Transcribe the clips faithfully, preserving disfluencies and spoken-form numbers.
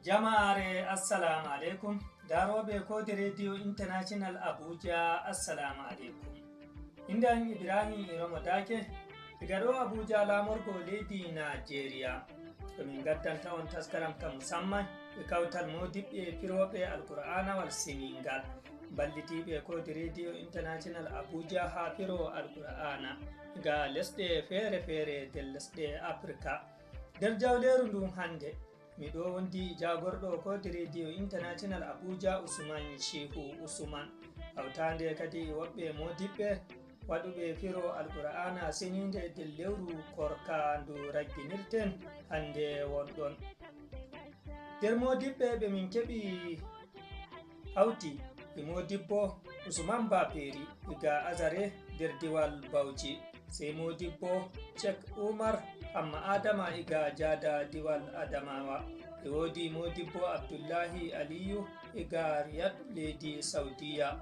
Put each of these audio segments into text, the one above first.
Jamaare, assalamu aleykum. Daarooɓe Koodi Radio International Abuja, assalamu aleykum. Innde am Ibrahim Iromo Dake, diga ɗo Abuja, laamorgo leydi Najeriya. Ko min ngaddanta on taskaram ka musamman e kawtal moodiɓɓe pirooɓe Alqur'aanawal Seniingal, ballitiiɓe Koodi Radio International Abuja haa piro Alqur'aana ga lesɗe feere-feere nder lesɗe Afirka. Nder jawleeru ndun hannde, miɗo wondi e jaagorɗo Koodi Radio International Abuja, Usman Shehu Usman, hawtaande kadi e woɓɓe moodiɓɓe waɗuɓe firo Alqur'aana Seniinde nder lewru korka ndu ragginirten hannde won ɗon. Nder moodiɓɓe ɓe min keɓi hawti e moodibbo Usman Baferi iga Azare nder diwal Bauchi, sey moodibbo Sheikh Umar Hamma Adama iga Jada diwal Adamawa. E woodi moodibbo Abdullahi Aliyu iga Riyadh leydi Saudiya.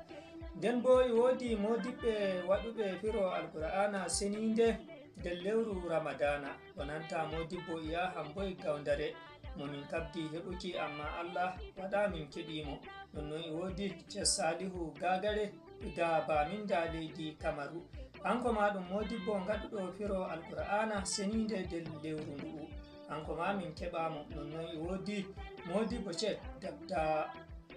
Nden boo e woodi moodiɓɓe waɗuɓe firo Alqur'aana Seniinde nder lewru Ramadaana, o nanta moodibbo Iya Hamboy Gawndare, mo min kabdi heɓuki, ammaa Allah waɗa min keɓii mo. Nonnon e woodi Sheikh Salihu Gagare iga Baminda leydi Kamaru. Kanko maa ɗum moodibbo ngaɗuɗo firo Alqur'aana Seniinde nder lewru ndu'u. Kanko maa min keɓaa mo. Nonnon e woodi moodibbo Sheikh Dakta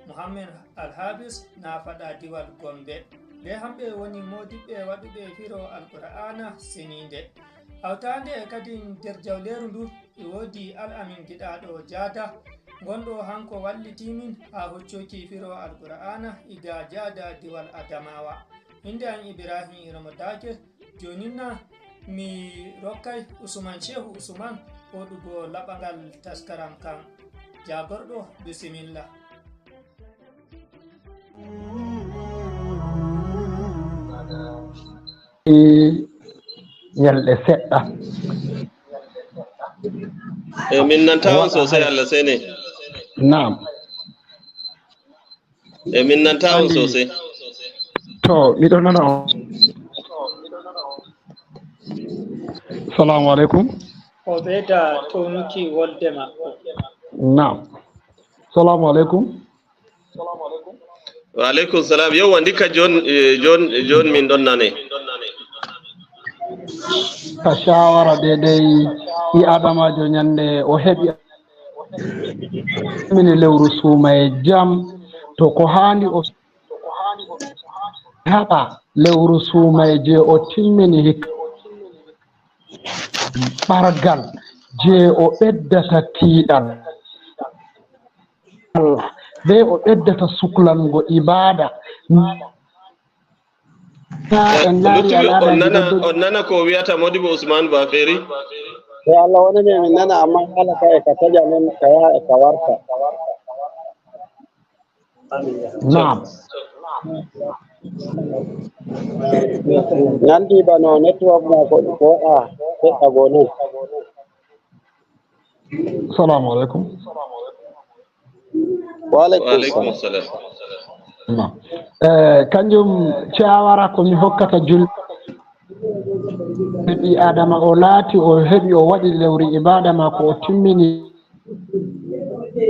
Muhammed Alhabis Nafaɗa diwal Gombe. Ɓe hamɓe woni moodiɓɓe waɗuɓe firo Alqur'aana Seniinde. Hawtaande e kadi nder jawleeru ndu e woodi Al-Amin Giɗaaɗo Jaada, ngonɗo hanko wallitii min haa hoccuki firo Alqur'aana iga Jaada diwal Adamawa. Innde am Ibrahim Iromo Dake, joonin na mi rokkay Usman Shehu Usman hoɗugo laɓangal taskaram kan. Jaagorɗo, bisimilla. Nyalɗe seɗɗa. E min nanta on sosai, Allah sene. Naam. E min nanta on sosai. To, miɗo nana on. Salamu aleykum. O ɓeyda townuki wolde makko. Naam. Salamu aleykum. Wa aleykum salam. Yewwa, ndikka jon, eh, jon, jon min ɗon nane. Ka shawara deydey ɓi adamajo nyande o heɓi mini lewru suuma e jam, to ko haandi o haɓa lewru suuma e je o timmini hikka ɓargal je o ɓeddata tiiɗal Allah, be o ɓeddata suklango ibaada. Eh, luttuɓe, on nana, on nana ko o wiyata Modibo Usman Baferi? Yo Allah wonane min nana, amma haala ka e ka taƴa non, ka yaha e ka warta. Naam. Nandi bano network ma ko ko a seɗɗa go non. Salamu aleykum. Wa aleykum salam. Salam. Naam. Eh, kanjum shawara ko mi hokkata jul ɓi adama, o laati o heɓi o waɗi lewru ibada mako, o timmini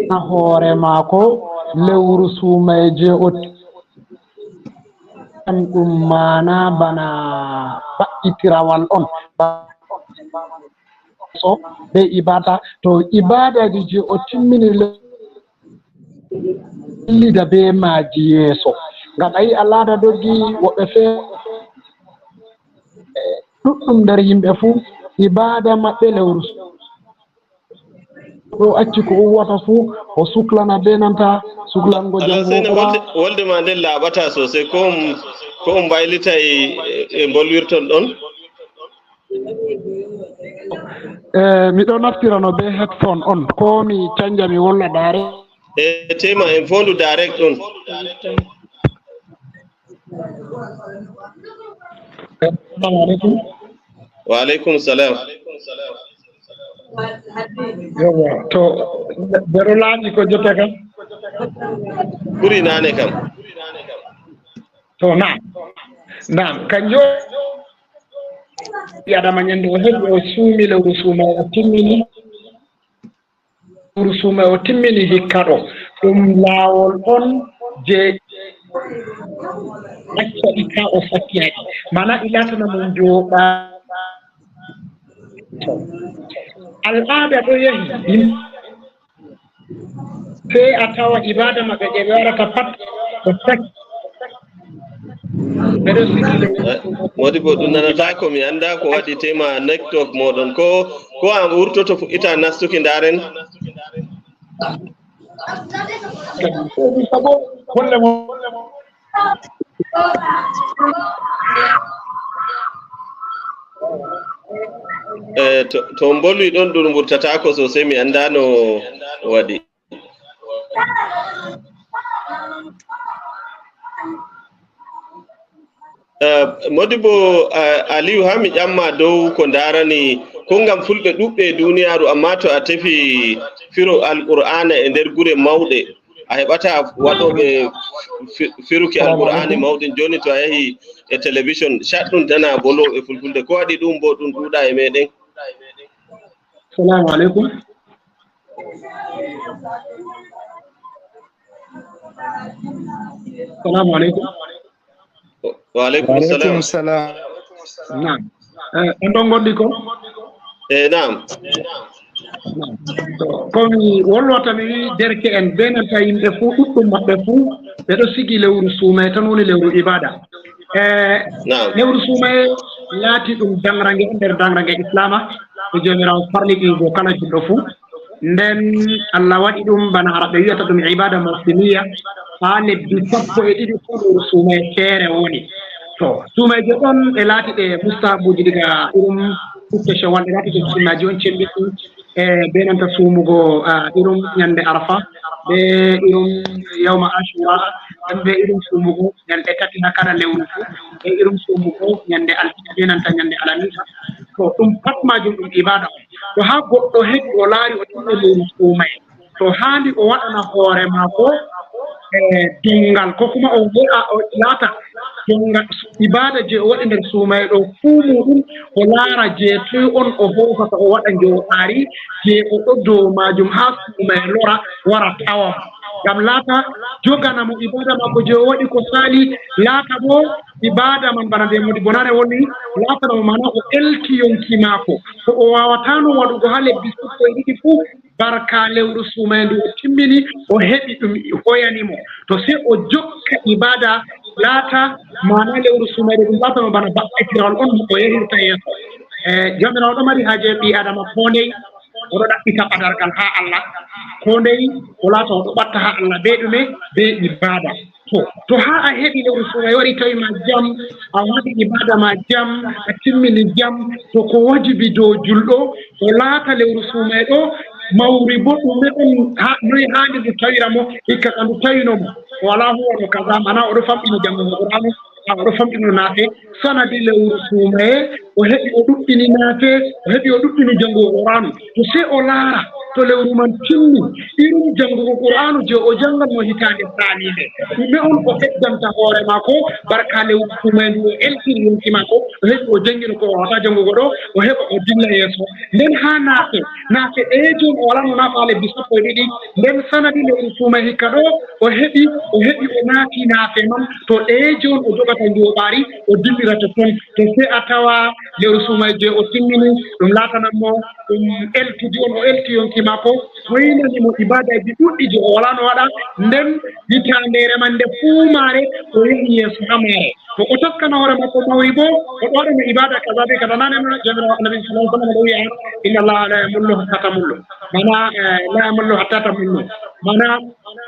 hoore mako lewru suumaye je o ɗum maana bana baɗɗitirawal on so be ibada, to ibadaji je o timmini lida be maaji yeeso. Ngam a yi'a laada doggi woɓɓe feere ɗuɗɗum nder yimɓe fuu ibada maɓɓe lewru ɗo acci ko uwata fuu o suklana be nanta suklango Alasene, janngo. Wolde, wolde ma nden laaɓata sosai, ko on, ko on mbaylita e, e mbolwirton ɗon? Eh, miɗo naftirano be headphone on, ko mi canja mi wolna dare. E tema en fondu direct ɗon. Assalamu aleykum. Wa aleykum salam. Yawwa, to ɓeɗo laaɓi ko jotta kam. Ɓuri nane kam. To naam, naam, kanjo ɓi adama ñande o heɓi o suumi lewru suuma o timmini. lewru suumaye o timmini hikka ɗo, ɗum laawol on je acca ɗi ka o sakki haɗi. Mana ɗi laatana mo njooɗa. Al'aada ɗo yahi, yim-, sey a tawa ibaada maɓɓe ɗe ɓe waɗata pat, o sakki. Ɓe ɗo sikki ɗum. Eh, Modibo, ɗum nanata ko mi annda ko waɗi tema network moɗon. Ko, ko a wurtoto fuɗɗita nastuki ndaren? Sabo, golle mo. Eh, to, to on mbolwi ɗon, ɗum wurtataako sosai, mi annda no waɗi. Eh, Modibo, eh, Aliyu, haa mi ƴamma dow ko ndaarani konngam fulɓe ɗuuɗɓe e duniyaaru, amma to a tefi firo Alqur'aana e nder gure mawɗe, a heɓata waɗooɓe fi-, firuki Alqur'aani mawɗin. Jooni to a yahi e television, caɗɗum dana bolooɓe fulfulde. Ko waɗi ɗum bo ɗum ɗuuɗa e meɗen? Salamu alaikum. Salamu alaikum. Wa alaikum salam. Naam. Eh, on ɗon ngondi ko? Eh, naam. Naam. To, ko mi wolwata mi wi derke'en be nanta yimɓe fuu, ɗuɗɗum maɓɓe fuu, ɓe ɗo sigi lewru suumaye, tan woni lewru ibaada. Eh, naam. Lewru suumaye laati ɗum danrange nder danrange Islaama, ko Joomiraawo farli ɗum dow kala julɗo fuu. Nden Allah waɗi ɗum bana hara ɓe wi'ata ɗum ibaada mawsimiya. Haa lebbi sappo e ɗiɗi fuu lewru suumaye feere woni. To, suumayje ɗon ɗe laati ɗe mustahabuuji diga irum sitta Shawwal, ɗe laati ɗe sunnaaji on cembiɗɗi, e be nanta suumugo, ah, irum nyande Arfa, be irum yawma Ashura, nden be irum suumugo nyande tati haa kala lewru fuu, be irum suumugo nyande Altine be nanta nyande Alamisa. To, ɗum pat maajum ɗum ibaada on. To haa goɗɗo heɓi o laari o timmi lewru suumaye, to haandi o waɗana hoore maako, eh, dongal, ko kuma o waɗa, o laata dongal ibaada je o waɗi nder suumaye ɗo fuu muuɗum, o laara je toy on o hoosata o waɗa njooɗaari je o ɗo dow maajum haa suumaye lora wara tawa mo. Ngam laata jogana mo ibaada maako je o waɗi ko saali, laata bo ibaada man bana nde Modibo Nane woni, laatana mo, maana o elti yonki maako, ko o waawataano waɗugo haa lebbi sappo e ɗiɗi fuu, barka lewru suumaye ndu o timmini, o heɓi ɗum hoyani mo. To sey o jokka ibaada, laata, maana lewru suumaye ɗum laatano bana baɗɗitiral on mo o yahirta yeeso. Eh, Joomiraawo ɗo mari haaje ɓii Adama koo ndey, o ɗo ɗaɓɓita padargal haa Allah. Koo ndey o laata o ɗo ɓatta haa Allah bee ɗume? Bee ibaada. To, to haa a heɓi lewru suumaye wari tawi ma jam, a waɗi ibaada ma jam, a timmini jam, to ko wajibi dow julɗo, o laata lewru suumaye ɗo, mawri bo ɗume on haa, noy haandi ndu tawira mo, hikka ka ndu tawino mo. O walaa huwano kaza, maana o ɗo famɗino janngugo Qur'aanu, haa o ɗo famɗino naafe, sanadi lewru suumaye, o heɓi o ɗuɗɗini naafe, o heɓi o ɗuɗɗini janngugo Qur'aanu. To sey o laara, to lewru man timmi, irum janngugo Qur'aanu je o jannganno hitaande saaniinde, ɗume on o ɓeddanta hoore maako, barka lewru suumaye ndu o eltiri yonki maako, o heɓi o janngino ko o waawataa janngugo ɗo, o heɓa o dilla yeeso. Nden haa naafe, naafe ɗeyeejo on o walano naafa haa lebbi sappo e ɗiɗi, nden sanadi lewru suumaye hikka ɗo, o heɓi, o heɓi o naati naafe man, to ɗeyeejo on o joɓata njooɓaari, o dillira totton. To sey a tawa lewru suumaye je o timmini, ɗum laatanan mo, ɗum eltidi on, o elti yonki maako, hoynani mo ibaadaaji ɗuɗɗi je o walaano waɗa, nden hitaandeere man nde fuu maare, o yahi yeeso haa maare. To o taskana hoore maako mawri bo, o ɗo waɗa no ibaada kaza be kaza. Nane ma Joomiraawo Annabi sallallahu alaihi wasallam ɗo wi'a, "Inna Allaha la yamullu hatta tamullu." Mana, eh, la yamullu hatta tamullu. Mana,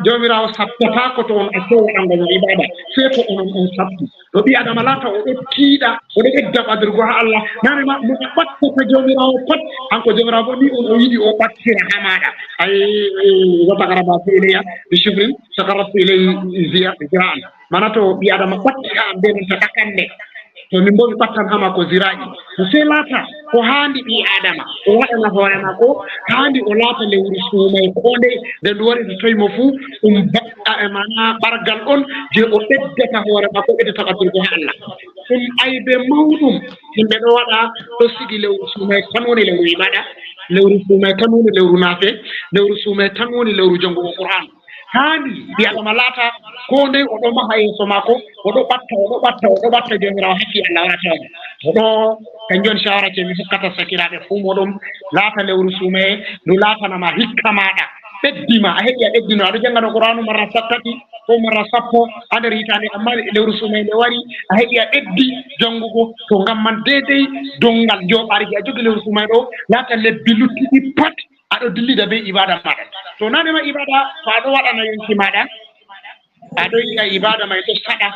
Joomiraawo sattataako to on acca waɗango mo ibaada, sey to onon on satti. To ɓii Adama laata o ɗo tiiɗa, o ɗo ɓedda ɓadirgo haa Allah. Nane ma, mo a ɓattata Joomiraawo pat, hanko Joomiraawo bo ni on o yiɗi o ɓattira haa maaɗa. Ay, ay, wa taqarraba ilayya bi shibrin, taqarrabtu ilayhi ziya-, zira'an. Mana to ɓii Adama ɓatti haa am be nanta ɗakande, to min bo mi ɓattan haa maako zira'i. To sey laata ko haandi ɓii Adama o waɗana hoore maako, haandi o laata lewru suumaye koo ndey, nde ndu wari ndu towi mo fuu, ɗum ba-, a, e, mana ɓargal on je o ɓeddata hoore maako, ɓeddata ɓaddirgo haa Allah. Ɗum aybe mawɗum yimɓe ɗo waɗa, ɗo sigi lewru suumaye, tan woni lewru ibaada. Lewru suumaye tan woni lewru naafe, lewru suumaye tan woni lewru janngugo Qur'aanu. Haandi ɓii Aadama laata koo ndey o ɗo maha yeeso maako, o ɗo ɓatta, o ɗo ɓatta, o ɗo ɓatta, Joomiraawo hakki Allah wara tawa mo. O ɗo, kanjum on shawara je mi hokkata sakiraaɓe fuu mooɗon, laata lewru suumaye, ndu laatana ma hikka maaɗa, ɓeddi ma, a heɓi a ɓeddino, a ɗo janngano Qur'aanu marra sattati, ko marra sappo haa nder hitaande, amma lewru suumaye nde wari, a heɓi a ɓeddi janngugo, to ngam man deydey donngal njooɓaari je a jogi lewru suumaye ɗo, laata lebbi luttuɗi pat a ɗo dillida bee ibaada maaɗa. To naane ma ibaada, to a ɗo waɗana yonki maaɗa, a ɗo yi'a ibaada may ɗo saɗa,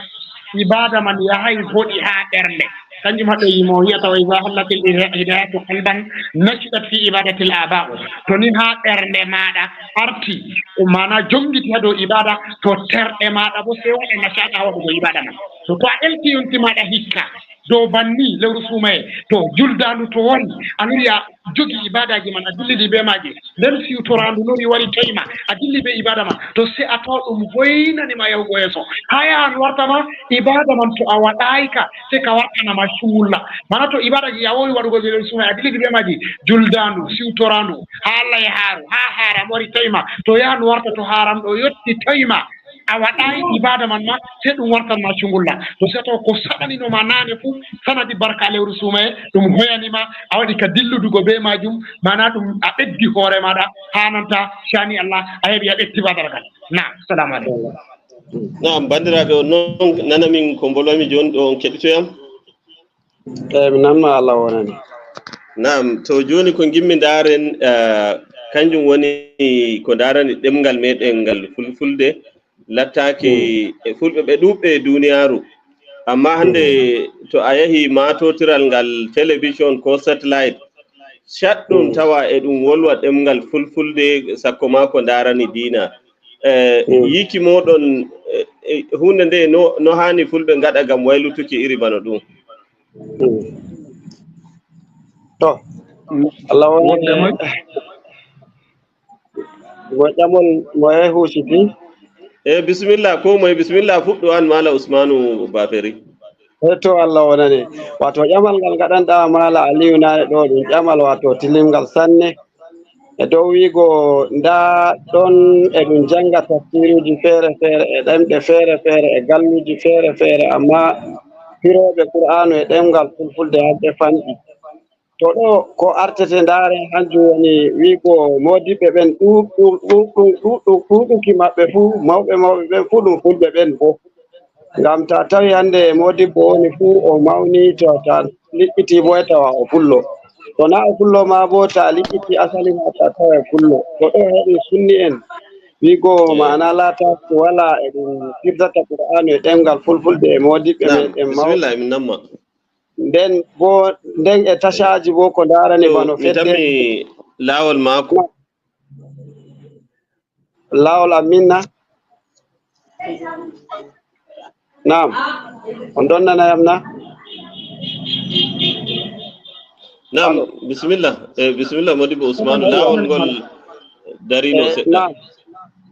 ibaada man yahay hoɗi haa ɓernde. Kanjum haɗo yimo yi'ata, "Wa iza hallatil hidayatu qalban nashidat fi ibadatil aba'u." To nin haa ɓernde maaɗa arti, o maana jongiti haa dow ibaada, to terɗe maaɗa bo sey waɗa nashaɗa haa waɗugo ibaada man. To, to a elti yonki maaɗa hikka dow banni lewru suumaye, to juldaandu to wari, a lori a jogi ibaadaaji man, a dillidi bee maaji, nden siwtoraandu lori wari toyma, a dilli bee ibaada man, to sey a tawa ɗum hoynani ma yahugo yeeso. Haa yahan warta ma, ibaada man to a waɗaayi ka, sey ka wartana ma cungulla. Mana to ibaadaaji a woowi waɗugo je lewru suumaye, a dillidi bee maaji, juldaandu, siwtoraandu, haa Allah yahaaru, haa haaram wari toyma, to yahan warta to haaram ɗo yotti toyma, a waɗaayi ibaada man ma, sey ɗum wartan ma cungulla. To sey to ko saɗanino ma naane fuu, sanadi barka lewru suumaye, ɗum hoyani ma, a waɗi ka dilludugo bee maajum, maana ɗum a ɓeddi hoore maaɗa, haa nanta cani Allah, a heɓi a ɓetti badaragal. Naam, salaamu aleykum. Naam, banndiraaɓe, on non nana min ko mbolwami jooni ɗo, on keɗitoyam? Eey, mi nanma, Allah wonani. Naam, to jooni ko ngimmi ndaaren, eh, kanjum woni ko ndaarani ɗemngal meɗen ngal fulfulde, lattaaki e fulɓe ɓe ɗuuɓɓe e duniyaaru. Amma hannde to a yahi maatotiral ngal television ko satellite, caɗɗum tawa e ɗum wolwa ɗemngal fulfulde, sakko maa ko ndaarani diina. Eh, yiiki mooɗon, eh, eh, huunde nde no, no haani fulɓe ngaɗa ngam waylutuki iri bano ɗum? To, Allah wonani. Moƴƴamol mo e huusiti. E bisimilla, ko moye bisimilla, fuɗɗo an Maala Usmaanu Baferi. E to, Allah wonani. Waato ƴamal ngal ngaɗanɗaa Maala Aliyu naane ɗo, ɗum ƴamal waato tilimngal sanne. E dow wiigo ndaa ɗon e ɗum jannga tafsiruuji feere-feere e ɗemɗe feere-feere e galluuji feere-feere, ammaa firooɓe Qur'aanu e ɗemngal fulfulde hannde fanɗi. To ɗo ko artete ndaare, hanjum woni wiigo moodiɓɓe ɓen ɗuuɗ-, ɗuuɗ-, ɗuuɗ-, ɗuuɗ-, ɗuuɗ-, ɗuuɗuki maɓɓe fuu, mawɓe mawɓe ɓen fuu ɗum fulɓe ɓen boo. Ngam ta tawi hannde moodibbo woni fuu o mawni, to ta liƴƴiti bo e tawa o fullo. To naa o fullo ma bo, ta liƴƴiti asali ma, ta tawa o fullo. To ɗo heɓi sunni en wiigo maana laata ko wala e ɗum firdata Qur'aanu e ɗemngal fulfulde e moodibɓe men en mawɓe. Bismillah, min namma. Nden bo, nden e tashaaji bo ko ndaarani bano fedde. Laawol maako. Laawol Amminna. Naam. On ɗon nana yam na? Naam, bisimilla. Eh, bisimilla, Modibo Usmanu. Laawol ngol darino seɗɗa. Naam.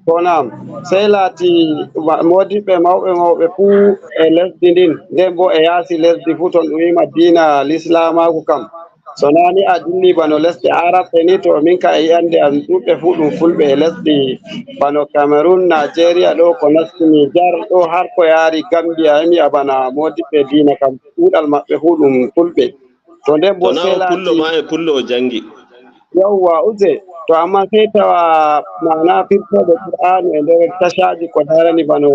Ko naam. Sey laati ma-, moodiɓɓe mawɓe mawɓe fuu e lesdi ndin, nden bo e yaasi lesdi fuu, ton ɗum wima diina Lislaamaaku kam. So naa ni a dilli bano lesɗe Arabɓe ni, to min ka e yi'annde am ɗuuɗɓe fuu ɗum fulɓe e lesɗi bano Cameroun, Nigeria ɗo ko nasti Niger ɗo har ko yaari Gambia, e mi a bana moodiɓɓe diina kam ɗuuɗal maɓɓe fuu ɗum fulɓe. To nden bo sey laati pullo ma e pullo o janngi. Yawwa, use. To amma sey tawa maana firtooɓe Qur'aanu e nder tashaaji ko darani bano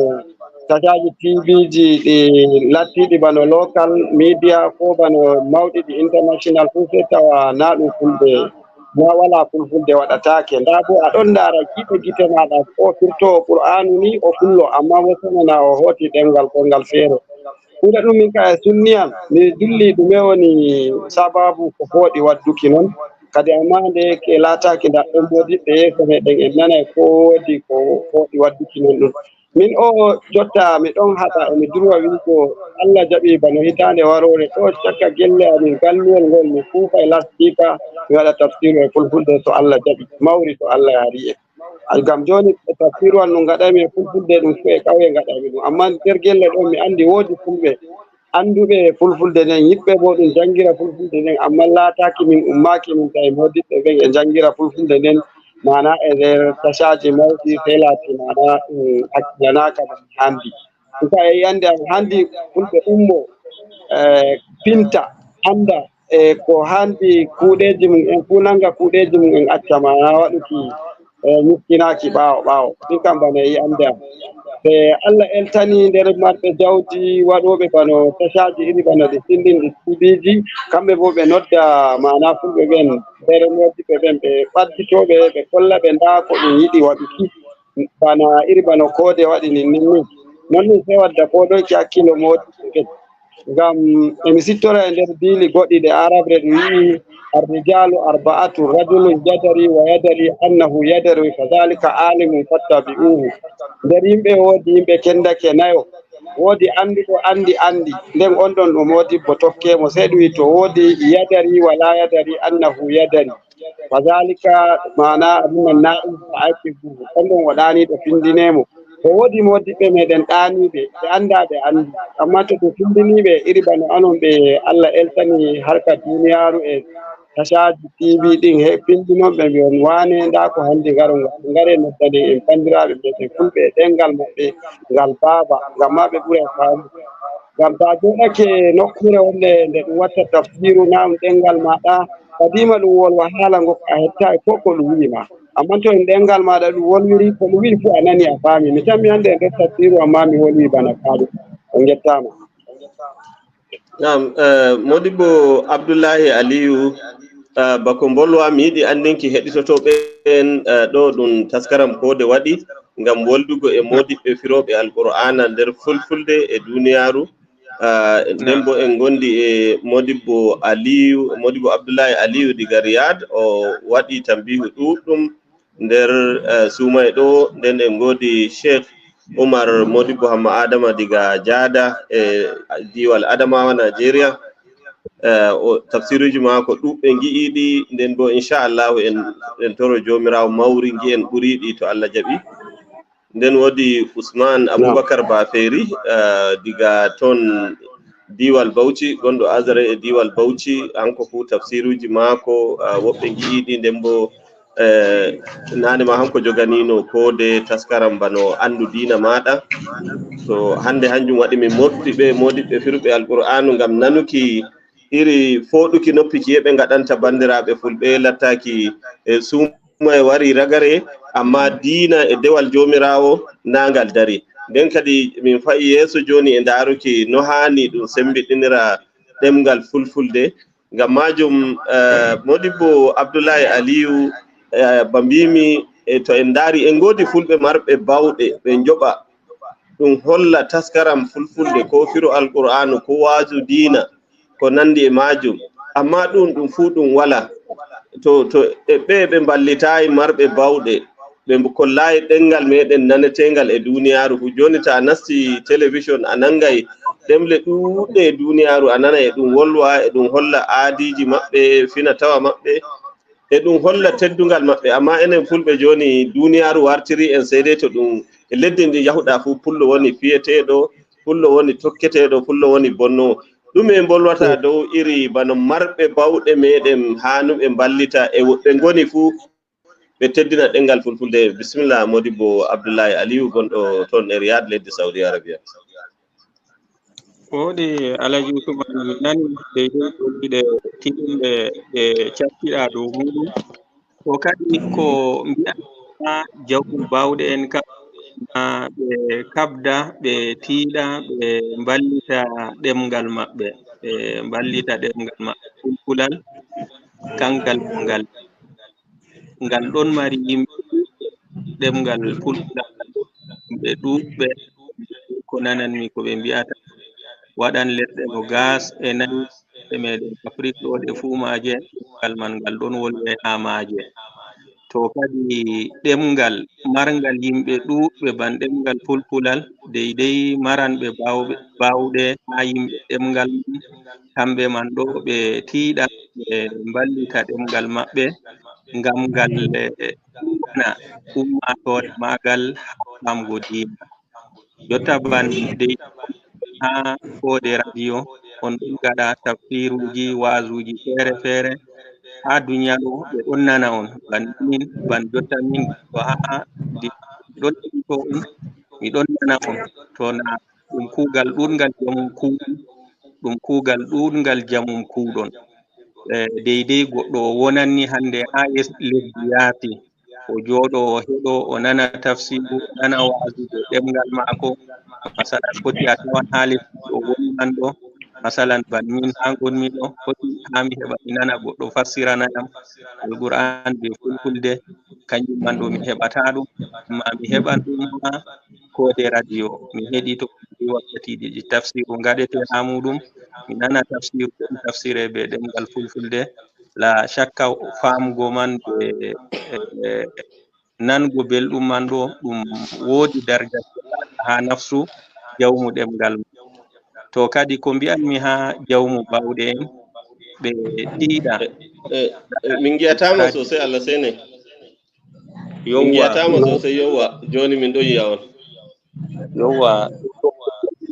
tashaaji T V ji ɗi lattiiɗi bano local media ko bano mawɗi ɗi international fuu, sey tawa naa ɗum fulɓe, naa walaa fulfulde waɗataake. Ndaa bo a ɗon ndaara gite gite maaɗa, o firtoowo Qur'aanu ni o fullo, amma bo sonana o hooti ɗemngal ko ngal feere. Huunde ɗum min ka e sunni am, mi dilli ɗume woni sababu ko fooɗi wadduki non. Kadi amma nde ke laataaki ndaɗɗon moodiɓɓe yeeso meɗen en nanay ko woodi ko fooɗi wadduki non ɗum. Min o jotta mi ɗon haɗa e mi durwa wiigo Allah jaɓi bano hitaande waroore ɗo cakka gelle amin galluwol ngol mi fuufa e laspiika mi waɗa tafsiru e fulfulde so Allah jaɓi. Mawri so Allah yaari en. Ay, ngam jooni, e tafsiruwal no ngaɗaymi e fulfulde, ɗum fuu e ƙawye ngaɗaymi ɗum. Ammaa nder gelle ɗo, mi anndi woodi fulɓe, annduɓe fulfulde nden, yiɗɓe bo ɗum janngira fulfulde nden, ammaa laataaki min ummaaki min tawi moodiɓɓe ɓen e janngira fulfulde nden, maana e nder tasaaji mawɗi, sey laati maana ɗum hakkilanaaka no haandi. Ɗum ka e yiyannde am, haandi fulɓe ummo, eh, pinta, annda, e ko haandi kuuɗeeji mum en fuu nannga kuuɗeeji mum en acca maana waɗuki, eh, ñukkinaaki ɓaawo ɓaawo. Ɗin kam bana e yiyannde am. Ɓe Allah eltani nder marɓe jawdi waɗooɓe bano tasaaji iri bano ɗi Sindin ɗi T V ji, kamɓe bo ɓe nodda maana fulɓe ɓen nder moodiɓɓe ɓen, ɓe ɓadditoo ɓe, ɓe kolla ɓe ndaa ko ɗum yiɗi waɗuki. Bana iri bano koode waɗi nin nin ni. Non ɗum sey wadda fooɗoyki hakkilo moodiɓɓe ɓen. Ngam e mi sittora e nder diili goɗɗi ɗe aarabre ɗum wi'i, "Arrijalu arba'atu, rajulun yadari wa yadari annahu yadari, fa dhalika alimun fattabi'uhu." Nder yimɓe woodi yimɓe kendake nayo. Woodi annduɗo anndi anndi, nden on ɗon ɗum moodibbo tokke mo, sey ɗum wi'i to woodi yadari wa la yadari annahu yadari. Wa zalika maana abin nan na'in fa aqibuhu. On ɗon o ɗaaniiɗo, findinee mo. To woodi moodiɓɓe meɗen ɗaaniiɓe, ɓe anndaa ɓe anndi. Ammaa to ɓe findinii ɓe, iri bano anon ɓe Allah eltani harka duuniyaaru e tasaaji T V ɗin, he findinooɓe mbi'on waane, ndaa ko handi ngaron ngal. Ngaree noddanen en banndiraaɓe meɗen fulɓe e ɗemngal maɓɓe ngal baaba, ngam maa ɓe ɓuray faamu. Ngam to a jooɗake nokkuure wonde nde ɗum watta tafsiru, naa ɗum ɗemngal maaɗa, kadiima ɗum wolwa haala ngo a hettaay ko ko ɗum wi'i ma. Ammaa to en ɗemngal maaɗa ɗum wolwiri, ko ɗum wi'i fuu a nani a faami. Mi tammi hannde e nder tafsiru, ammaa mi wolwi bana faaɗo. On ngettaama. Naam, eh, Modibbo Abdullahi Aliyu, eh, bako mbolwa, mi yiɗi anndinki heɗitotooɓe en, eh, ɗo ɗum taskaram koode waɗi, ngam woldugo e moodiɓɓe firooɓe Alqur'aana nder Fulfulde e duuniyaaru. Eh, nden bo en ngondi e Modibbo Aliyu, Modibbo Abdullahi Aliyu diga Riyad, o waɗi tambihu ɗuuɗɗum nder, eh, suumay ɗo. Nden en ngoodi Cheikh Umar Modibbo Hamma Adama diga Jaada e diiwal Adamawa, Nigeria. Eh, o, tafsiruuji maako ɗuuɗɓe ngi'iiɗi, nden bo inchallahu en, en toro Joomiraawo mawri ngi'en ɓuriiɗi to Allah jaɓi. Nden woodi Usman Abubakar Bafeeri, eh, diga ton diiwal Bauchi, gonɗo Azare e diiwal Bauchi, hanko fu tafsiruuji maako, eh, woɓɓe ngi'iiɗi, nden bo, eh, naane ma hanko joganiino koode taskaram bano Anndu Diina Maaɗa. To hannde hanjum waɗi min mofti ɓe moodiɓɓe firɓe Alqur'aanu ngam nanuki iri fooɗuki noppi kiye ɓe ngaɗanta banndiraaɓe fulɓe lattaaki, eh, suum- mo e wari ragare, ammaa diina e dewal Joomiraawo naa ngal dari. Nden kadi min fa'i yeeso jooni e ndaaruki no haani ɗum semmbiɗinira ɗemngal Fulfulde. Ngam maajum, eh, Modibbo Abdullahi Aliyu, eh, ba mbiimi, eh, to en ndaari, en ngoodi fulɓe marɓe baawɗe, ɓe njoɓa. Ɗum holla taskaram Fulfulde, ko firo Alqur'aanu, ko waazu diina, ko nanndi e maajum. Ammaa ɗum, ɗum fuu ɗum walaa. To, to e ɓe ɓe mballitaayi marɓe baawɗe, ɓe mbo-, kollaayi ɗemngal meɗen naneteengal e duuniyaaru fuu. Jooni, to a nasti television, a nanngay ɗemle ɗuuɗɗe e duuniyaaru, a nana e ɗum wolwa, e ɗum holla aadiiji maɓɓe, fina tawa maɓɓe, e ɗum holla teddungal maɓɓe. Ammaa enen fulɓe jooni, duuniyaaru wartiri en, sey dey to ɗum e leddi ndi yahuɗaa fuu, pullo woni fiyeteeɗo, pullo woni tokketeeɗo, pullo woni bonnoowo. Ɗume mbolwata dow iri bano marɓe baawɗe meɗen haanuɓe mballita e woɓɓe ngoni fuu ɓe teddina ɗemngal Fulfulde? Bisimilla, Modibbo Abdullahi Aliyu, gonɗo toon e Riyad, leydi Saudi Arabia. Wooɗi, Alhaji Usman, mi nani deydey ɗe tiiɗɗe ɗe cattiɗaa dow muuɗum. Ko kadi ko mbi'anmi jawdi baawɗe en kam, maa ɓe kaɓda, ɓe tiiɗa, ɓe mballita ɗemngal maɓɓe, ɓe mballita ɗemngal maɓɓe, Fulfulal, kanngal ngal, ngal ɗon mari yimɓe ɗuuɗɓe, ɗemngal Fulfulal, yimɓe ɗuuɗɓe, ko nananmi ko ɓe mbi'ata, waɗan leɗɗe no gaas e nayi, e meɗen Afrik ɗo, ɗe fuu maaje, ngal man ngal ɗon wolwe haa maaje. To kadi ɗemngal marngal yimɓe ɗuuɗɓe ban ɗemngal Fulfulal, deydey maranɓe baawɓe, baawɗe haa yimɓe ɗemngal man, kamɓe man ɗo ɓe tiiɗa, ɓe mballita ɗemngal maɓɓe, ngam ngal, eh, ɗuɗɗana ummaatoore maagal haa faamgo diina. Jotta ban dey haa koode radio, on ɗon ngaɗa tafsiruuji, waazuuji feere feere haa duniya ɗo, ɓe ɗon nana on. Ban min, ban jotta min, to haa di-, ɗon heɗito on, mi ɗon nana on. To na ɗum kuugal ɗuuɗngal jamum kuuɗum, ɗum kuugal ɗuuɗngal jamum kuuɗon. Eh, deydey goɗɗo o wonanni hannde haa les-, lesdi yaasi, o jooɗo, o heɗo, o nana tafsiru, o nana waazu dow ɗemngal maako. Masalan, foti a tawan haa lesdi o woni man ɗo, masalan, ban min haa ngonmi ɗo, foti haa mi heɓa mi nana goɗɗo fassirana yam Alqur'an bee Fulfulde, kanjum man ɗo mi heɓataa ɗum, ammaa mi heɓan ɗum haa koode radio, mi heɗito wakkatiiji ɗi tafsiru ngaɗete haa muuɗum, mi nana tafsiru ɗon tafsire bee ɗemngal Fulfulde. La shakka, faamugo man bee, eh, nango belɗum man ɗo, ɗum woodi darja haa nafsu jawmu ɗemngal. To kadi ko mbi'anmi haa jawmu baawɗe en, ɓe tiiɗa. Eh, eh, eh, min ngi'ataa ma sosai, Allah sene. Min ngi'ataa ma sosai, yowwa. Jooni min ɗon yi'a on. Yowwa.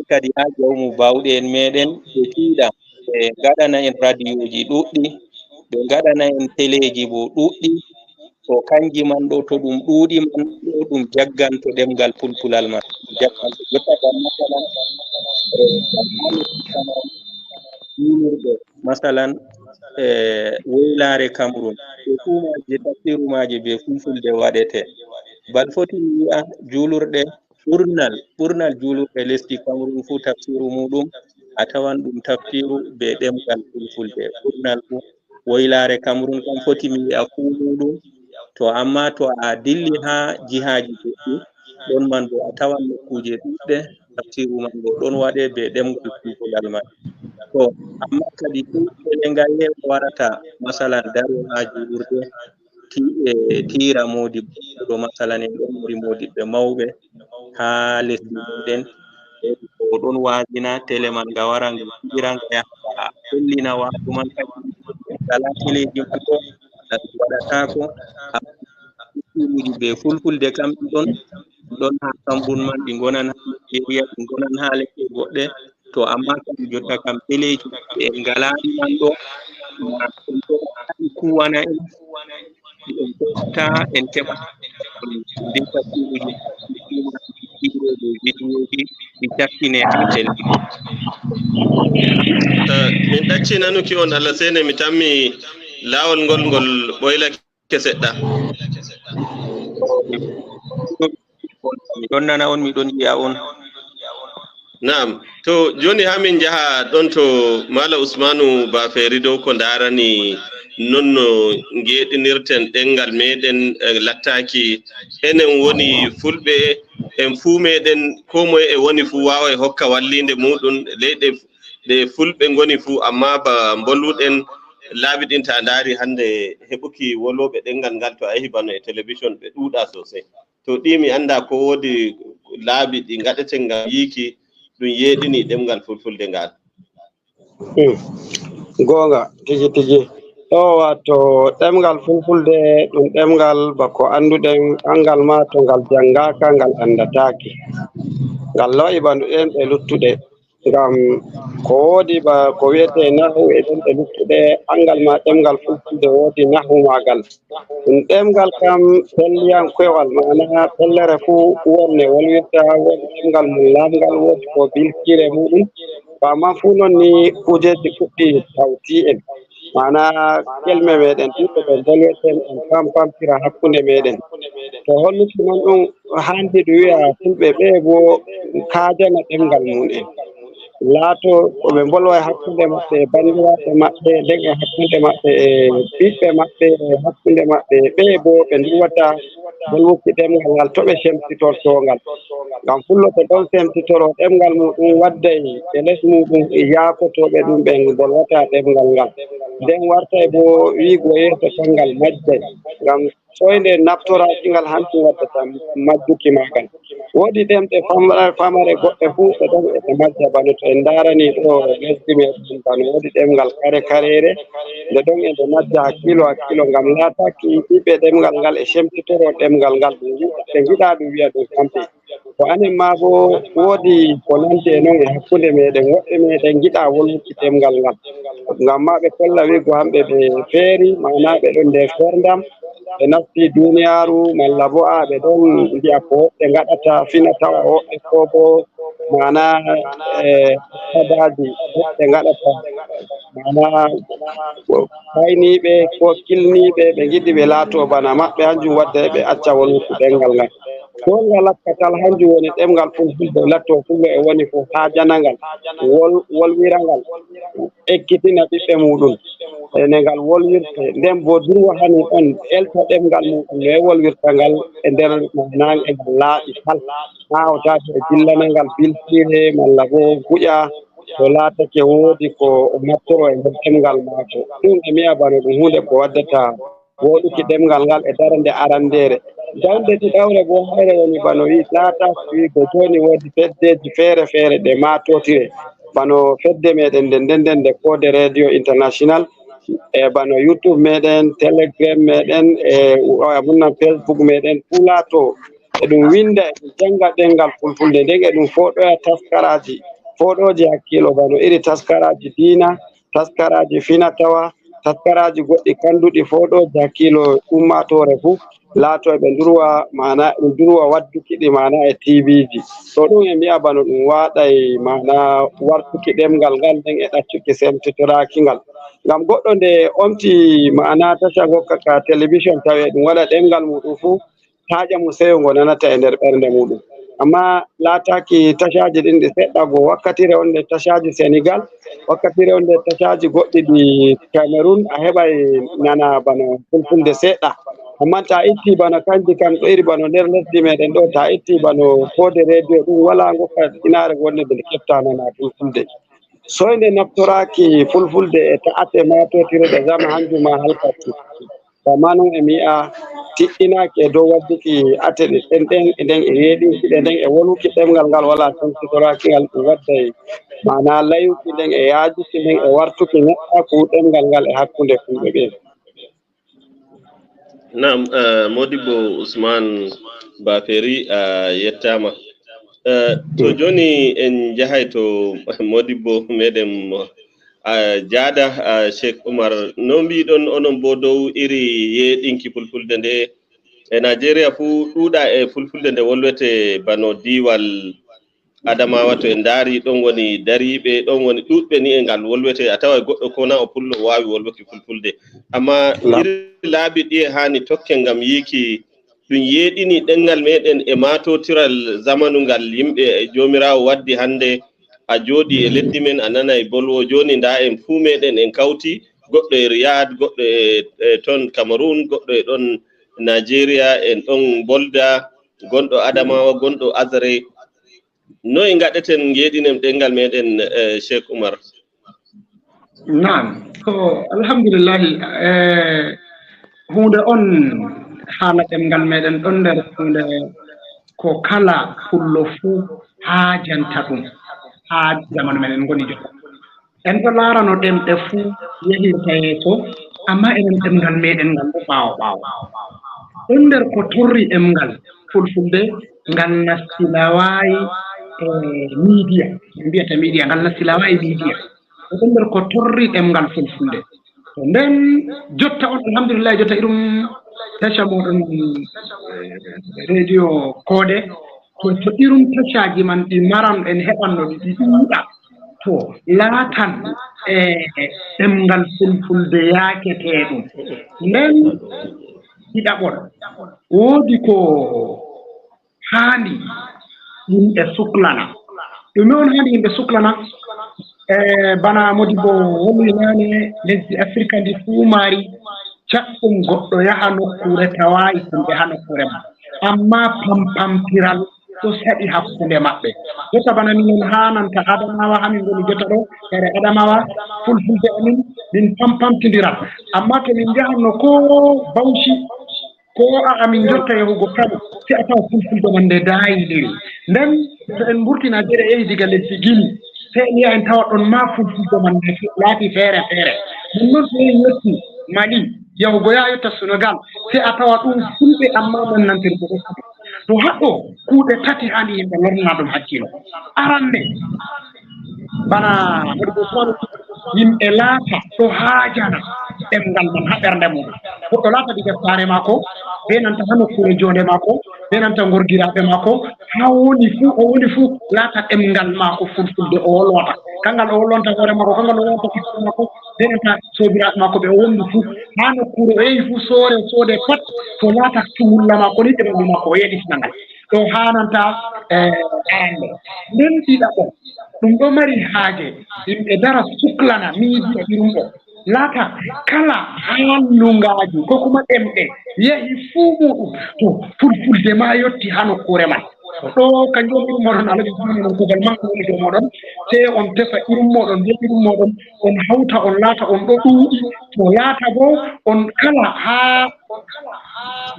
Kadi haa jawmu baawɗe en meeɗen, ɓe tiiɗa, ɓe ngaɗana en radiyooji ɗuuɗɗi, ɓe ngaɗana en teleeji bo ɗuuɗɗi. To kanji man ɗo, to ɗum ɗuuɗi man ɗo, ɗum jagganto ɗemngal pulpulal man. Jagganto. Jotta bana masalan, eh, juulirɗe, masalan, eh, woylaare Cameroun. Ɗe fuu maaje, tafsiru maaje bee Fulfulde waɗete. Bal foti mi wi'a juulirɗe, ɓurnal, ɓurnal juulirɗe lesdi Cameroun fuu tafsiru muuɗum, a tawan ɗum tafsiru bee ɗemngal Fulfulde. Ɓurnal fuu woylaare Cameroun kam foti mi wi'a fuu muuɗum. To amma to a dilli haa jihaaji goɗɗi, ɗon man bo a tawan nokkuuje ɗuuɗɗe tafsiru man ɗo ɗon waɗe bee ɗemngal Fulfulde man. To amma kadi ɗum tele ngaye warata, masalan, daro haa juulirde, ti-, eh, tiira moodibbo ɗo, masalan, en ɗon mari moodibbe mawɓe haa lesdi meɗen. O ɗon waazina, tele man nga wara, nga tiira, nga yaha, nga hollina waazu man kadi. Ngalaa teleeji man ɗo, nga waɗataako. Amma tafsiruuji bee Fulfulde kam ɗi ɗon, ɗi ɗon haa Cameroun man, ɗi ngonan haa Nigeria, ɗi ngonan haa lesɗe goɗɗe. To amma kam jotta kam teleeji en ngalaa ɗi man ɗo, ma en ɗo kuwana en, en tokkata, en keɓa ndin tafsiruuji, ɗi cakkine haa tele. Eh, min ɗacci nanuki on, Allah sene, mi tammi laawol ngol ngol ɓoylake seɗɗa. Mi ɗon nana on, mi ɗon yi'a on. Naam. To jooni haa min njaha ɗon to Maala Usmaanu Bafeeri dow ko ndaarani non no ngeeɗinirten ɗemngal meɗen, eh, lattaaki enen woni Fulɓe, en fuu meɗen, koo moye e woni fuu waaway hokka walliinde muuɗum, leyɗe ɗe Fulɓe ngoni fuu, amma ba mbolwuɗen laabi ɗin, ta ndaari hannde heɓuki wolwooɓe ɗemngal ngal, to a yehi bano e television ɓe ɗuuɗaa sosai. To ɗi mi annda ko woodi laabi ɗi ngaɗeten ngam yiiki ɗum yeeɗini ɗemngal Fulfulde ngal. Hmm. Goonga, tigi tigi. Ɗo wato ɗemngal Fulfulde ɗum ɗemngal bako annduɗen, anngal ma to ngal janngaaka, ngal anndataake. Ngal lo'i bano ɗemɗe luttuɗe. Ngam ko woodi ba ko wi'etee nahu e ɗemɗe luttuɗe, anngal ma ɗemngal Fulfulde woodi nahu maagal. Ɗum ɗemngal kam pelliyankoyewal, maana pellere fuu wonde wolwirta, woodi ɗemngal mum laamngal, woodi ko bilkiire muuɗum. Ko ammaa fuu non ni kuujeeji puɗɗi tawti en. Maana kelme meɗen ɗuuɗɗe ɗe mbolwirten, en pampamtira hakkunde meɗen. To holluki non ɗum, haandi ɗum wi'a Fulɓe ɓe bo kaajana ɗemngal mum en. Laato ko ɓe mbolwa e hakkunde maɓɓe e banndiraaɓe maɓɓe, nden e hakkunde maɓɓe e ɓiɓɓe maɓɓe, e hakkunde maɓɓe e ɓe bo ɓe nduwata mbolwuki ɗemngal ngal, to ɓe semtitorto ngal. Ngam Fullo to ɗon semtitoro ɗemngal muɗum, wadday e les muɗum e yaakotooɓe ɗum ɓen mbolwata ɗemngal ngal. Nden wartay bo wi'go yeeso tan ngal majjay. Ngam soynde naftoraaki ngal hanti waddata majjuki maagal. Woodi ɗemɗe famare famare goɗɗe fuu ɗe ɗon e ɗe majja, bano to en ndaarani ɗo lesdi meɗen, bano woodi ɗemngal kare kareere, nde ɗon e nde majja hakkiilo hakkiilo, ngam laataaki ɓiɓɓe ɗemngal ngal e semtitoro ɗemngal ngal, ɗum wi'a, ɓe ngiɗa ɗum wi'a ɗum kamɓe. Ko anen maa boo, woodi ko nanti e non e hakkunde meeɗen. Woɓɓe meeɗen ngiɗaa wolwuki ɗemngal ngal. Ngam maa ɓe kolla wi'go hamɓe ɓe feeri, maanaa ɓe ɗon nder ferndam, ɓe nasti duuniyaaru, malla boo a ɓe ɗon mbi'a ko woɓɓe ngaɗata, fina tawa woɓɓe koo boo maanaa, eh, al'adaaji woɓɓe ngaɗata, maanaa ko kayniiɓe koo kilniiɓe, ɓe ngiɗi ɓe laatoo bana maɓɓe, hanjum waddani ɓe acca wolwuki ɗemngal ngal. Ko ngal lakkatal, hanjum woni ɗemngal fulfulde, lattoo fulɓe e woni fof haajana ngal, wol-, wolwira ngal, ekkitina ɓiɓɓe muuɗum e no ngal wolwirte. Nden boo durwa haani on elto ɗemngal muuɗum no e wolwirta ngal e nder maanaa e ngal laaɓi tal. Haa o taati e dillana ngal biltiire malla boo guƴa, to laatake woodi ko o naftoro e nder ɗemngal maako. Ɗum e mi'a bano ɗum huunde ko waddata wooɗuki ɗemngal ngal e darnde arandeere. Darnde ɗiɗawre boo, hayre woni bano wi'i, laataaki wi'go jooni woodi feddeeji feere-feere ɗe maatotire, bano fedde meeɗen nde, nde, nde, nde Koode Radio International, e bano YouTube meeɗen, Telegram meeɗen, e abunnan Facebook meeɗen, fuu laatoo e ɗum winnda, e ɗum jannga ɗemngal fulfulde, nden e ɗum fooɗoya taskaraaji, fooɗooji hakkiilo, bano iri taskaraaji diina, taskaraaji fina tawa, taskaraaji goɗɗi kannduɗi fooɗooji hakkiilo ummaatoore fuu, laatoo e ɓe ndurwa, maanaa, ɗum ndurwa wadduki ɗi, maanaa e T V ji. To ɗum e mi'a bano ɗum waaɗay, maanaa wartuki ɗemngal ngal, nden e ɗaccuki semtitoraaki ngal. Ngam goɗɗo nde omti, maanaa taca ngokka ka telebison tawi e ɗum waɗa ɗemngal muuɗum fuu, taa ƴamu seyo ngo nanata e nder ɓernde muuɗum. Ammaa laataaki tacaaji ɗin ɗi seɗɗa, go wakkatire wonde tacaaji Senegal, wakkatire wonde tacaaji goɗɗi ɗi Cameroun, a heɓay nana bano fulfulde seɗɗa. Ammaa ta itti bano kanji kan ɗo iri bano nder lesdi meɗen ɗo, ta itti bano Koode Radio ɗum, wala ngokka inaare wonde nde kefta nana fulfulde. Soynde naftoraaki fulfulde e ta'ate maatotire ɗe zama hanjum ma halkaki. Zamanu e mi'a tiɗɗinaaki e dow wadduki ate ɗe ɗen ɗen, e nden e yeeɗinki ɗe nden e wolwuki ɗemngal ngal wala semtitoraaki ngal, ɗum wadday maanaa layuki nden e yaajuki nden e wartuki neɗɗaaku ɗemngal ngal e hakkunde fulɓe ɓen. Naam, eh, Modibbo Usman Baferi, a yettaama. Eh, to jooni en njahay to Modibbo meɗen mo, a, Jaada, a, Cheikh Oumar. No mbiɗon onon bo dow iri yeeɗinki fulfulde nde e Nigeria fuu ɗuuɗa e fulfulde nde wolwete bano diiwal Adamawa, to en ndaari, ɗon woni dariiɓe, ɗon woni ɗuuɗɓe ni e ngal wolwete, a tawa goɗɗo ko na o pullo o waawi wolwuki fulfulde. Amma iri laabi ɗiye haani tokken ngam yiiki ɗum yeeɗini ɗemngal meɗen e maatotiral zamanu ngal yimɓe e Joomiraawo waddi hannde a jooɗi e leddi men, a nanay bolwo. Jooni ndaa en fuu meɗen en kawti, goɗɗo e Riyad, goɗɗo e, e ton Cameroun, goɗɗo e ɗon Nigeria, en ɗon Bolda, gonɗo Adamawa, gonɗo Azare. Noy ngaɗeten ngeeɗinen ɗemngal meɗen, eh, Cheikh Oumar? Naam, ko alhamdulillahi, eh, huunde on haala ɗemngal meɗen ɗon nder huunde ko kala pullo fuu haajanta ɗum haa zamanu men en ngoni jotta. En ɗo laarano ɗemɗe fuu yahirta yeeso, amma enen ɗemngal meɗen ngal ɗo ɓaawo ɓaawo. Ɗon nder ko torri ɗemngal fulfulde, ngal nasti lawaayi, eh, media, en mbiyata media, ngal nasti lawaayi media. Ko ɗum nder ko torri ɗemngal fulfulde. To nden jotta on, alhamdulillah, jotta irum taca moɗon, eh, radio Koode, to, to irum tacaaji man ɗi maran en heɓanno ɗi, ɗi ɗuuɗa, to laatan, eh, ɗemngal fulfulde yaakete ɗum. Nden ɗiɗaɓol, woodi ko haandi yimɓe suklana. Ɗume on haandi yimɓe suklana? Eh, bana Modibbo holli naane, lesdi Afirka ndi fuu maari caɗɗum, goɗɗo yaha nokkuure tawaayi yimɓe haa nokkuure mum. Amma pampamtiral ɗo saɗi hakkunde maɓɓe. Jotta bana minen haananta Adamawa, haa min ngoni jotta ɗo, kare Adamawa, fulfulde amin, min pampamtindiran. Amma to min njahanno ko Bauchi, ko a amin jotta yahugo Kano, sai a tawa fulfulde man nde daayidiri. Nden to en mburti Najeriya, yahi diga lesdi Gini, sai en yaha en tawa ɗon ma fulfulde man nde fe-, laati feere feere. Ɗum non to en yotti Mali, yahugo yaha yotta Senegal, sai a tawa ɗum fulɓe amma mannantirɓe ɗo. To haɗo kuuɗe tati haandi yimɓe lornana ɗum hakkilo. Arande, bana Modibo Usmanu, yimɓe laata ɗo haajana ɗemngal man haa ɓernde muɗum. Goɗɗo laata diga saare maako, be nanta haa nokkuure joonde maako, be nanta ngorgiraaɓe maako, haa woni fuu, o woni fuu, laata ɗemngal maako fulfulde o wolwata. Kanngal o wolwanta hoore maako, kanngal o wolwanta ɓiɓɓe maako, be nanta soobiraaɓe maako ɓe o wonni fuu. Haa nokkuure o yehi fuu, soore, soode pat, to laata tuhulla maako ni, ɗemngal maako o yeɗitina ngal. Ɗo haananta, eh, arande. Nden ɗiɗaɓo, ɗum ɗo mari haaje, yimɓe dara suklana miidiya irum ɗo. Laata kala haa lungaaji ko kuma ɗemɗe yehi fuu muɗum, to fulfulde ma yotti haa nokkuure man. Ɗo kanjum on irum moɗon, Alhaji Usmanu, non kuugal manngal woni dow moɗon. Sey on tefa irum moɗon, be irum moɗon, on hawta, on laata, on ɗo ɗuuɗi. To laata bo, on kala haa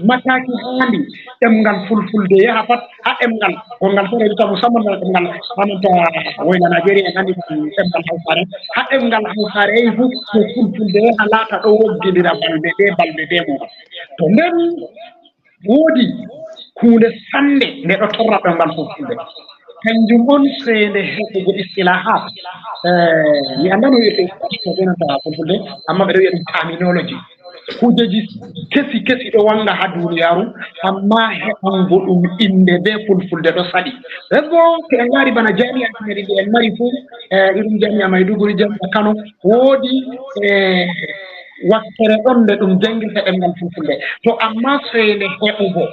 mataki haandi ɗemngal fulfulde yaha pat, haa ɗemngal gonngal feere, wita musamman ɗemngal hananta woyla Najeriya en anndi ɗum ɗemngal Hawsare. Haa ɗemngal Hawsare yahi fuu, to fulfulde yaha laata ɗo woggindira balɗe ɗe, balɗe ɗe mum. To nden woodi huunde sannde nde ɗo torra ɗemngal fulfulde. Kanjum on seende heɓugo istilahat. Eh, mi anndaa no wi'ete ko ɓe nanta fulfulde, amma ɓe ɗo wi'a ɗum terminology. Kujeji kesi kesi ɗo wanga haa duniyaaru, amma heɓango ɗum innde be fulfulde ɗo saɗi. Nden bo, to en laari bana jami'aji meɗen ɗi en mari fuu, eh, irin jami'a Maiduguri, jami'a Kano, woodi, eh, wakkere ɗon nde ɗum janngirta ɗemngal fulfulde. To amma seende heɓugo,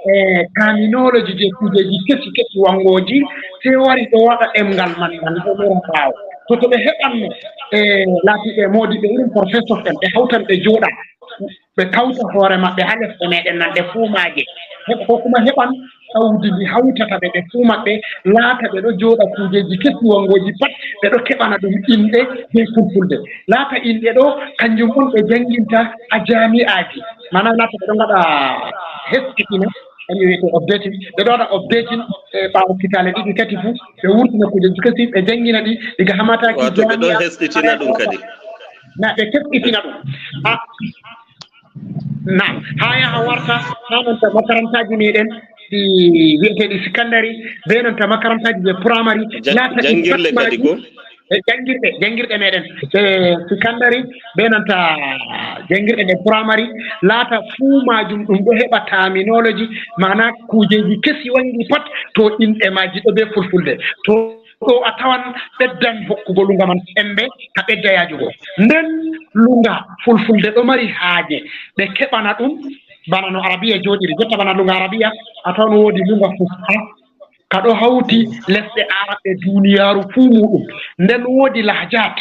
eh, terminology je kujeji kesi kesi wangooji, sey wari ɗo waɗa ɗemngal man ngal ɗo lora ɓaawo. To, to ɓe heɓanno, eh, laatiiɓe moodiɓɓe, irin professors en, ɓe hawtan ɓe jooɗa, ɓe kawta hoore maɓɓe haa lesɗe meɗen nan ɗe fuu maaje. Heɓ-, ko kuma heɓan awdi ndi hawtata ɓe, ɓe fuu maɓɓe laata ɓe ɗo jooɗa kujeji kesi wangooji pat, ɓe ɗo keɓana ɗum inɗe be fulfulde. Laata inɗe ɗo, kanjum on ɓe jannginta haa jami'aaji. Maanaam laata ɓe ɗo ngaɗa heskitina, kanjum wiyete updating. Ɓe ɗo waɗa updating, e ɓaawo kitaale ɗiɗi tati fuu, ɓe wurtina kujeji kesi, ɓe janngina ɗi diga haa mataki. Wato ɓe ɗo jami'a, heskitina ɗum kadi. Na ɓe heskitina ɗum. Ah, Naam, haa yaha warta, haa nanta makarantaaji meɗen ɗi wi'eteeɗi secondary, be nanta makarantaaji je primary, ja-, laata ɗi jangirle kadi ko? E jangirɗe, jangirɗe meɗen, e secondary, be nanta jangirɗe ɗe primary, laata fuu maajum ɗum ɗo heɓa terminology, maana kujeji kesi wangi pat, to inɗe maaji ɗo be fulfulde. To ɗo a tawan ɓeddan hokkugo lunga man sembe ka ɓedda yaajugo. Nden lunga fulfulde ɗo mari haaje ɓe keɓana ɗum bana no arabiya jooɗiri. Jotta bana lunga arabiya, a tawan woodi lunga fusha, ka ɗo hawti lesɗe Arabɓe duniyaaru fuu muuɗum. Nden woodi lahjat.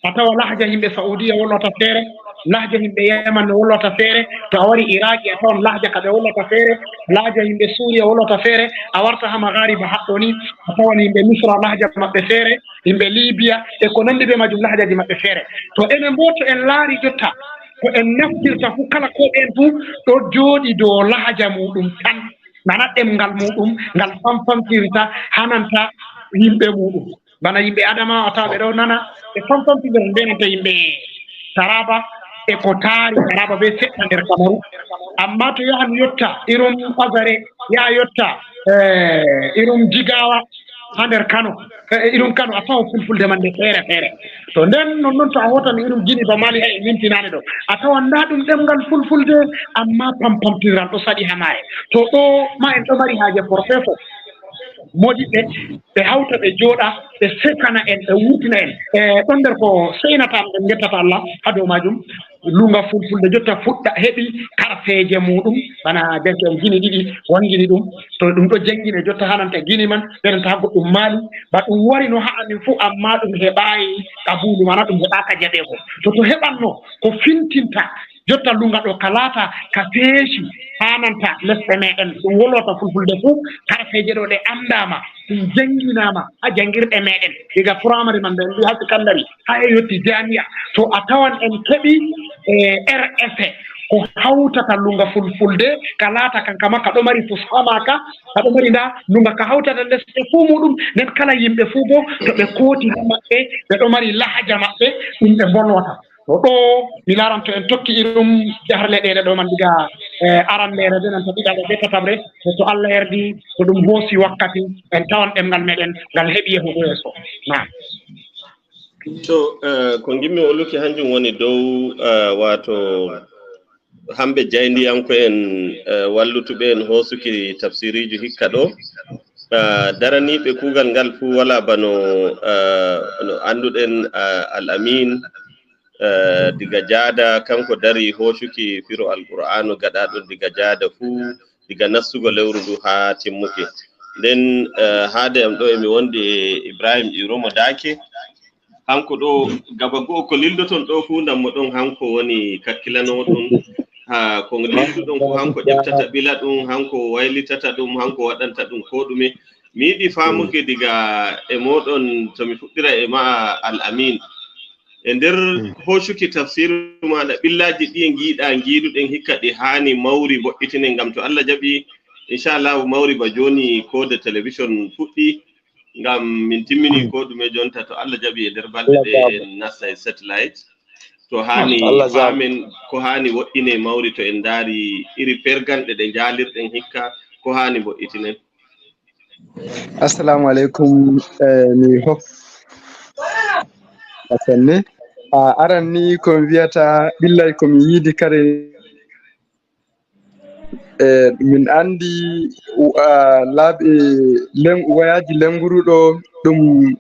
A tawa lahja yimɓe Saudiya wolwata feere, lahja yimɓe Yemen no wolwata feere. To a wari Iraki, a tawan lahja ka ɓe wolwata feere, lahja yimɓe Suriya wolwata feere. A warta haa Maghariba haɗɗo ni, a tawan yimɓe Misra lahja maɓɓe feere, yimɓe Libya, e ko nanndi be majum, lahjaji maɓɓe feere. To enen bo, to en laari jotta, ko en naftirta fuu, kala ko en fuu ɗo jooɗi dow lahja muuɗum tan, maana ɗemngal muuɗum ngal famfamtirta haa nanta yimɓe muuɗum. Bana yimɓe Adamawa, a tawa ɓe ɗo nana, ɓe famfamtindira be nanta yimɓe Taraba e ko taari Taraba be seɗɗa nder Kamaru. Amma to yahan yotta irum Azare, yaha yotta, eh, irum Jigawa haa nder Kano, eh, irum Kano, a tawa fulfulde man nde feere feere. To nden nonnon to a hootan irum Gini ba Mali haa e mintinaane ɗo, a tawan ndaa ɗum ɗemngal fulfulde, amma pampamtiral ɗo saɗi haa maare. To ɗo ma en ɗo mari haaje professor, moɗiɓɓe, ɓe hawta, ɓe jooɗa, ɓe sekana en, ɓe wurtina en. E, ɗon nder ko seinata am, en ngettata Allah haa dow maajum. Lunga fulfulde jotta fuɗɗa, heɓi karfeeje muuɗum, bana derke'en Gini ɗiɗi wangini ɗum. To ɗum ɗo janngine jotta haa nanta Gini man, ɓe nanta haa goɗɗum Mali. Ba ɗum wari no haa amin fuu, amma ɗum heɓaayi qabulu, maana ɗum heɓaaka jaɓeego. To, to heɓanno ko fintinta jotta lunga ɗo ka laata ka feeshi haa nanta lesɗe meɗen, ɗum wolwata fulfulde fuu, karfeeje ɗo ɗe anndaama, ɗum jannginaama haa janngirɗe meɗen, diga firamare man, ɓe mbi haa sekandari, haa e yotti jami'a. To a tawan en keɓi, e, R F A, ko hawtata lunga fulfulde, ka laata kan kama ka ɗo mari fusha maaka, ka ɗo mari ndaa lunga ka hawtata lesɗe fuu muuɗum, nden kala yimɓe fuu bo to ɓe kooti haa maɓɓe, ɓe ɗo mari lahaja maɓɓe, ɗum ɓe mbolwata. To ɗo, mi laaran to en tokki irum jaharle ɗeɗe ɗo man diga e arandeere nden, en to ɗiɗaɓre, ɓe tataɓre, to Allah yardi, ko ɗum hoosi wakkati, en tawan ɗemngal meɗen ngal heɓi yahugo yeeso. Naam. To, eh, ko ngimmi woluki hanjum woni dow, eh, waato hamɓe jayndiyanko'en, eh, wallutuɓe en hoosuki tafsiriiji hikka ɗo. Eh, daraniiɓe kuugal ngal fuu walaa bano, eh, no annduɗen, eh, Al Amin, eh, diga Jaada, kanko dari hoocuki firo Alqur'aanu gaɗaaɗo diga Jaada fuu, diga nastugo lewru ndu haa timmuki. Nden, eh, haade am ɗo emi wondi e Ibrahim Iromo Daake. Hanko ɗo gaba go'o ko lildoton ɗo fuu, ndammo ɗon hanko woni kakkilanowo ɗum. Haa ko lilduɗon ko hanko ƴeftata ɓila ɗum, hanko waylitata ɗum, hanko waɗanta ɗum ko ɗume. Mi yiɗi faamuki diga e mooɗon, to mi fuɗɗira e ma Al Amin. E nder hoocuki tafsiru maaɗa, ɓillaaji ɗi ngiiɗa, ngiiduɗen hikka ɗi haani mawri mbo'itinen, ngam to Allah jaɓi, inchallahu mawri ba jooni ko de télévision fuɗɗi, ngam min timmini ko ɗume jonta, to Allah jaɓi e nder balɗe ɗe en nasta e satellite. To haani faamen ko haani woɗɗine mawri, to en ndaari iri perganɗe ɗe njaalirɗen hikka, ko haani mbo'itinen. Assalamu alaikum. Eh, mi hof-, asanne. A aran ni ko mi wiyata, ɓillay ko mi yiidi kare, eh, min anndi, u-, a, laabi, len-, wayaaji lenguruɗo ɗum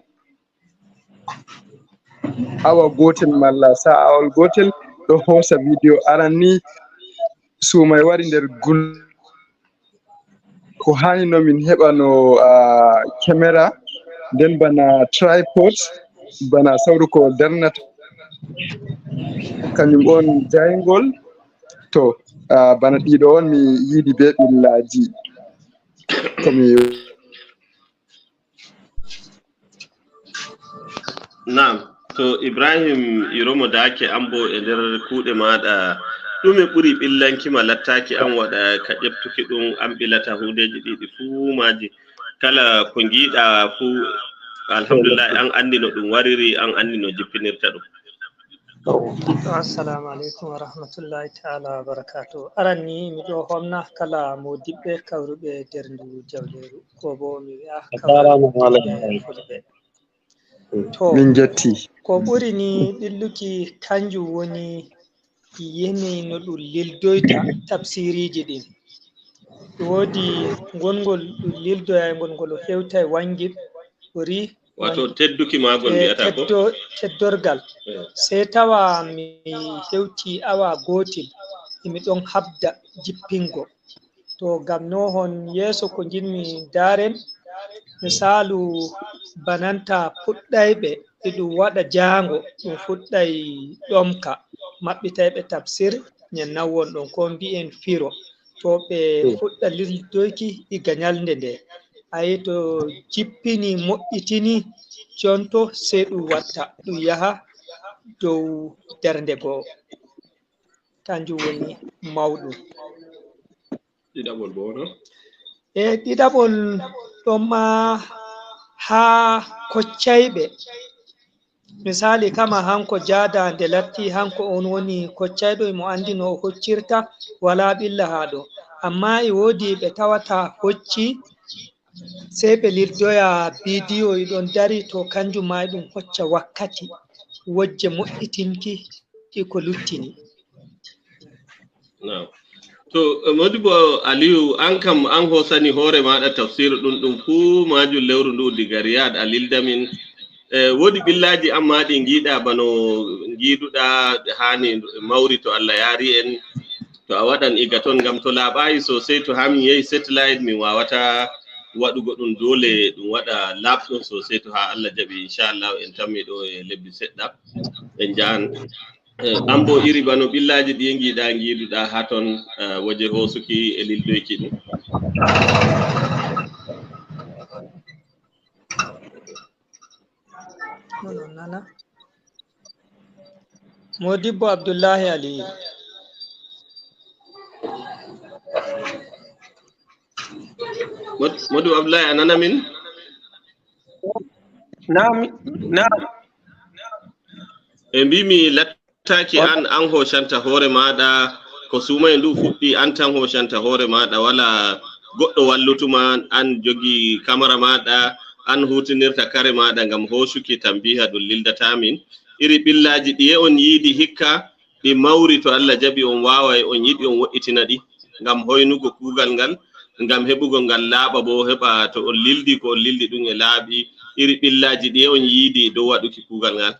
awa gootel malla sa'awol gootel ɗo hoosa video. Aran ni suumay wari nder gul-, ko haani no min heɓa no, ah, camera, nden bana tripod, bana sawru ko darnata, kañum on jayngol. To, ah, bana ɗiɗo on mi yiidi be ɓillaaji. Ko mi Naam, to Ibrahim Iromo Daake, an bo e nder kuuɗe maaɗa, ɗume ɓuri ɓillanki ma lattaaki an waɗa ka ƴeftuki ɗum, an ɓilata huundeeji ɗiɗi fuu maaji? Kala ko ngiiɗa fuu, alhamdulillahi, an anndi no ɗum wariri, an anndi no jippinirta ɗum. To, assalamu alaikum wa rahmatullahi ta'ala wa barakatuh. Aran ni, mi ɗo homna kala moodiɓɓe kawruɓe nder ndu jawleeru, ko bo mi wi'a kawruɓe fulɓe. To, min jetti. Ko ɓuri ni ɓilluki kanjum woni yanayi no ɗum lildoyta tafsiriiji ɗin. Woodi ngongol ɗum lildoyay ngol, ngol hewtay wangit, ɓuri Wato tedduki maagol eh, mbi'ata ko? Teddo-, teddorgal. Eh. Sey tawa mi hewti awa gootel, emi ɗon habda jippingo. To ngam no hon yeeso ko ngiɗmi ndaaren, misaalu bananta puɗɗayɓe, e ɗum waɗa jaango, ɗum fuɗɗay ɗomka, maɓɓitayɓe tafsir, ñen nawwon ɗon, ko mbi'en firo. To ɓe fuɗɗa lildoyki iga ñalnde nde. Ayi to jippini, moƴƴitini, jonto, sey ɗum watta, ɗum yaha dow darnde goo. Kanjum woni mawɗum. Ɗiɗaɓol bo, no? E ɗiɗaɓol ɗon ma haa koccayɓe. Misali, kama hanko jaada nde latti, hanko on woni koccayɗo, imo andi no o hoccirta, wala ɓilla haa ɗo. Amma e woodi ɓe tawata hocci, sey ɓe lildoya bidiyo e ɗon dari, to kanjum ma e ɗum hocca wakkati wojje moƴƴitinki e ko luttini. Naam. To, eh, Modibo Aliyu, an kam, an hosani hoore maaɗa tafsiru ɗum, ɗum fuu maajum lewru ndu diga Riyad a lilda min. Eh, woodi ɓillaaji an ma ɗi ngiiɗa bano ngiiduɗa haani mawri to Allah yaari en, to a waɗan iga ton, ngam to laaɓaayi sosai, to haa min yehi satellite, min waawata waɗugo ɗum, doole ɗum waɗa laaɓɗum sosai, to haa Allah jaɓi, inchallah, en tammi ɗo e lebbi seɗɗa, en njahan. Eh, an bo iri bano ɓillaaji ɗi ngiiɗa, ngiiduɗa haa ton, eh, waje hoosuki e lildoyki ɗum. Onon nana. Modibbo Abdullahi Ali. Mod-, Modibbo Abdullahi, a nana min? Naam, naam. E mbi mi lat-, Taki an, an hocanta hoore maaɗa, Ko suumaye ndu fuɗɗi, an tan hoocanta hoore maaɗa, wala goɗɗo wallutuma, an jogi kamara maaɗa, an hutinirta kare maaɗa ngam hoocuki tambiha ɗum lildata min. Iri ɓillaaji ɗiye on yiidi hikka, ɗi mawri, to Allah jaɓi on waaway, on yiɗi on wo'itina ɗi ngam hoynugo kuugal ngal, ngam heɓugo ngal laaɓa bo, heɓa to on lildi ko on lildi ɗum e laaɓi. Iri ɓillaaji ɗiye on yiidi dow waɗuki kuugal ngal?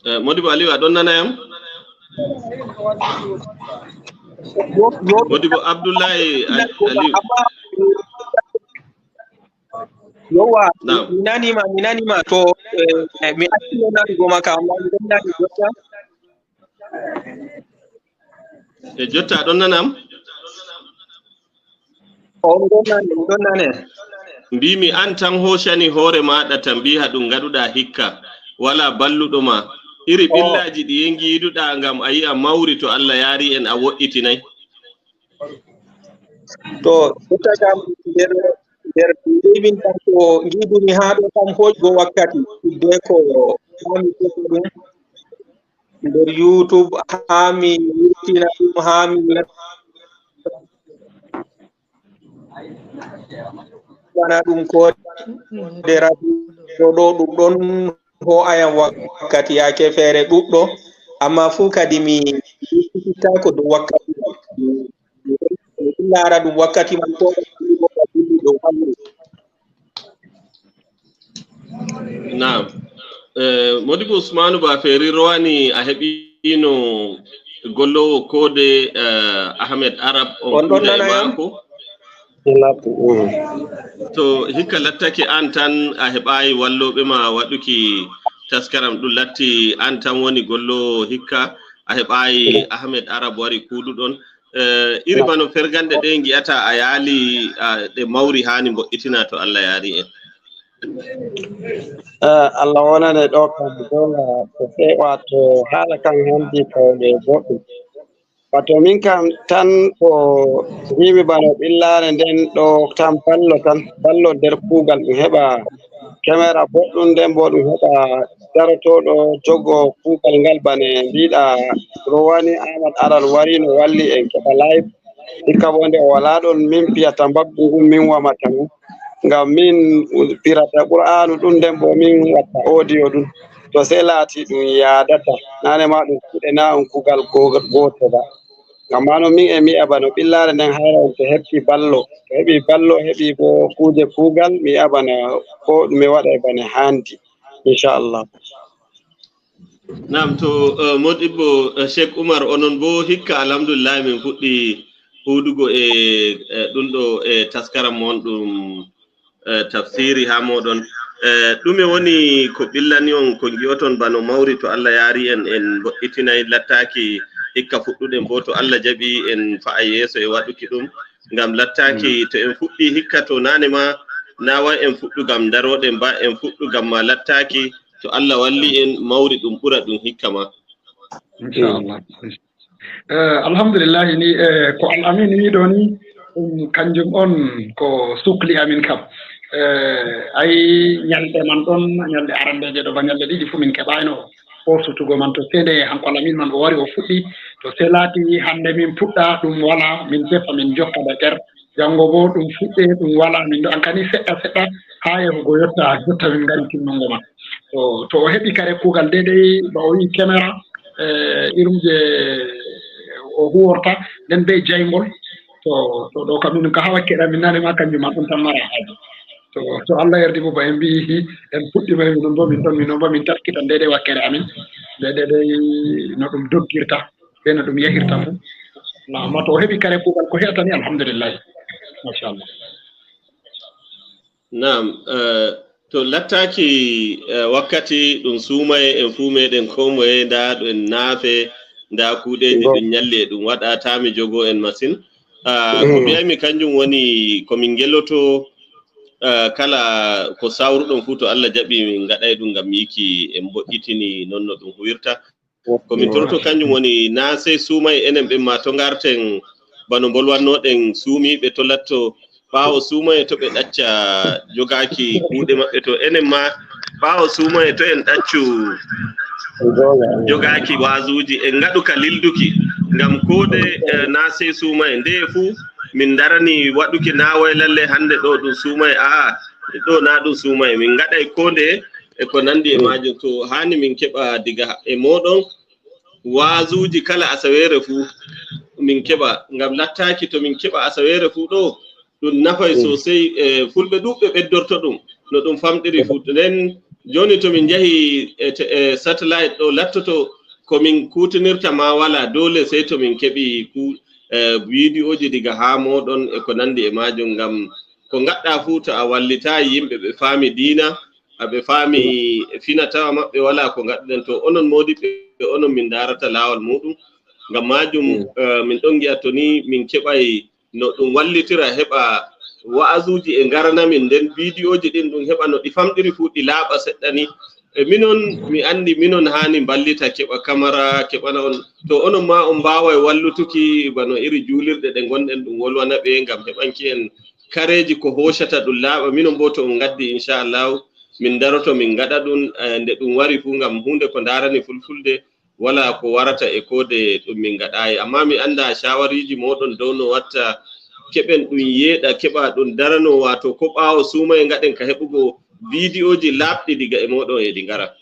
Eh, Modibo Aliou, a ɗon nana yam? Modibo Abdullahi Al-, Aliou. Yowa, Naam. Mi nani ma, mi nani ma. To, eh, eh, mi accino nanugo ma ka, amma mi ɗon nani jotta. E jotta, a ɗon nana am? O, mi ɗon nane, mi ɗon nane. Mbimi an tan hoocani hoore maaɗa tambiha ɗum ngaɗuɗa hikka. Wala balluɗo ma. Iri O. ɓillaaji ɗi ngiiduɗa ngam a yi'a mawri to Allah yaari en a wo'itinay. To, jotta kam nder, nder mbimi kam ko ngiidumi haa ɗo kam hoƴgo wakkati. Hiddeeko haa mi tefa ɗum nder YouTube, haa mi wurtina ɗum, haa mi wana ɗum ko de radio ɗo, ɗum ɗon ho'ayam wakkati yaake feere ɗuɗɗo, amma fuu kadi mi yejjitittaako dow wakkati man. Mi ɗon laara ɗum wakkati man ko ɗo hawri. Naam. Eh, Modibo Usmanu Ba Feeri rowani a heɓino golloowo koode, eh, Ahmed Arab on On ɗon kuuda e nana yam? maako. Lappu, mm. To hikka lattake an tan a heɓaayi wallooɓe ma waɗuki taskaram ɗum latti an tan woni golloowo hikka a heɓaayi Mm. Ahmed Arab wari kuuduɗon. Eh, iri Lappu. bano fergande ɗe ngi'ata a yaali, ah, ɗe mawri haani mbo'itina to Allah yaari en. Eh, Allah wonane ɗo kam goonga ko fewa to haala kan handi ko nde boɗɗum. Wato min kam tan ko mbimi bano ɓillaare nden ɗo tan ballo tan, ballo nder kuugal ɗum heɓa kemera boɗɗum nden bo ɗum heɓa darotoɗo jogo kuugal ngal bane mbiɗa rowani Ahmad Aral wari no walli en keɓa live. Hikka bo nde o wala ɗon min piyata mbaggu ngun min wamata ngu. Ngam min pirata Qur'aanu ɗum nden bo min watta audio ɗum. To sey laati ɗum yaadata. Nane ma ɗum kuɗe na on kugal go-, gooto ba. Amma noon min e mi yi'a bano ɓillaare nden hayra on to heɓti ballo. To heɓi ballo, heɓi bo kuuje kuugal, mi yi'a bana ko ɗume waɗa e bane haandi. Inchallah. Naam, to, eh, Modibbo, eh, Cheikh Oumar, onon bo hikka, alhamdulillah, min fuɗɗi huudugo e, eh, ɗum ɗo, e taskaram mon ɗum, eh, tafsiri haa mooɗon. Eh, ɗume woni ko ɓillani on, ko ngi'oton bano mawri to Allah yaari en, en mbo'itinay lattaaki hikka fuɗɗuɗen bo to Allah jaɓi en fa'a yeeso e waɗuki ɗum? Ngam lattaaki Mm. to en fuɗɗi hikka to naane ma, na way en fuɗɗu ngam darooɗen ba, en fuɗɗu ngam ma lattaaki to Allah walli en mawri ɗum ɓura ɗum hikka ma. Inchallah. Eh, alhamdulillahi ni, eh, ko Al Amin wiɗo ni, ɗum kanjum on ko sukli amin kam. Eh, ay ñalɗe man ɗon, ñalɗe arandeje ɗo ba ñalɗe ɗiɗi fu min keɓayno o sutugo man to sede hanko Al Amin man o wari o fuɗɗi. To se laati hande min puɗɗa ɗum wala, min tefa min jokka da ƴer. Janngo bo ɗum fuɗɗe, ɗum wala, min ɗo ankani seɗɗa seɗɗa haa yahugo yotta, yotta min ngari timmungo man. To, to o heɓi kare kuugal deydey ba o wi'i kemera, eh, irum je o huworta, nden be jayngol. To, to ɗo kam min ka haa wakkere amin nane ma kanjum man ɗum tan mara haaje. To, to Allah yardi bo ba en mbi'i en puɗɗi may minon bo min ɗon, minon bo min taskita deydey wakkere amin. Deydey no ɗum doggirta, be no ɗum yahirta fu. Na, amma to o heɓi kare kuugal ko he'ata ni, alhamdulillahi. Machallah. Naam, eh, to lattaaki, eh, wakkati ɗum suumaye en fuu meɗen koo moye ndaa ɗo en naafe, ndaa kuuɗeeji Bo- ɗum ñalli e ɗum waɗa, taa mi jogo en masin. Ah, ko Mm. mbiyaymi kanjum woni ko min ngeloto, ah, kala ko sawruɗon fuu to Allah jaɓi min ngaɗay ɗum ngam yiiki en mbo'itini non no ɗum huwirta. Ko min toroto kanjum woni, na sey suumaye enen ɓen ma to ngarten bano mbolwannoɗen suumiiɓe to latto ɓaawo suumaye to ɓe ɗacca jogaaki kuuɗe maɓɓe, to enen ma ɓaawo suumaye to en ɗaccu jogaaki waazuuji, en ngaɗu ka lilduki. Ngam koode, eh, na sey suumaye nde fuu min darani waɗuki na way lalle hannde ɗo ɗum suumaye, a'a, ɗo na ɗum suumaye. Min ngaɗay ko nde e ko nandi e maajum. To haani min keɓa diga e mooɗon waazuuji kala asaweere fuu min keɓa, ngam lattaaki to min keɓa asaweere fuu ɗo, ɗum nafay sosey. E fulɓe ɗuuɗɓe ɓeddorto ɗum no ɗum famɗiri fuu. Nden jooni to min njahi e te-, e satellite ɗo, lattoto ko min kuutinirta ma wala, doole sey to min keɓi ku-, e bidiyoji diga haa mooɗon e ko nandi e maajum, ngam ko ngaɗɗa fuu to a wallitaayi yimɓe ɓe faami diina, a ɓe faami fina tawa maɓɓe wala ko ngaɗɗen. To onon moodiɓɓe, onon min ndarata laawol muuɗum. Ngam maajum, eh, min ɗon ngi'a to ni min keɓay no ɗum wallitira, heɓa wa'azuuji e ngarana min, nden bidiyoji ɗin ɗum heɓa no ɗi famɗiri fuu ɗi laaɓa seɗɗa ni. E minon, mi anndi minon haani mballita, keɓa kamara, keɓana on. To onon ma on mbaaway wallutuki bano iri juulirɗe ɗe ngonɗen ɗum wolwana ɓe ngam heɓanki en kareeji ko hoocata ɗum laaɓa. Minon bo to on ngaddi, inchallahu, min daroto min ngaɗa ɗum, eh, nde ɗum wari fuu, ngam huunde ko ndarani fulfulde wala ko warata e koode ɗum min ngaɗaayi. Amma mi annda shaawariiji mooɗon dow no watta keɓen ɗum yeeɗa, keɓa ɗum darano, waato ko ɓaawo suumaye ngaɗen ka heɓugo bidiyoji laaɓɗi diga e mooɗon e ɗi ngara.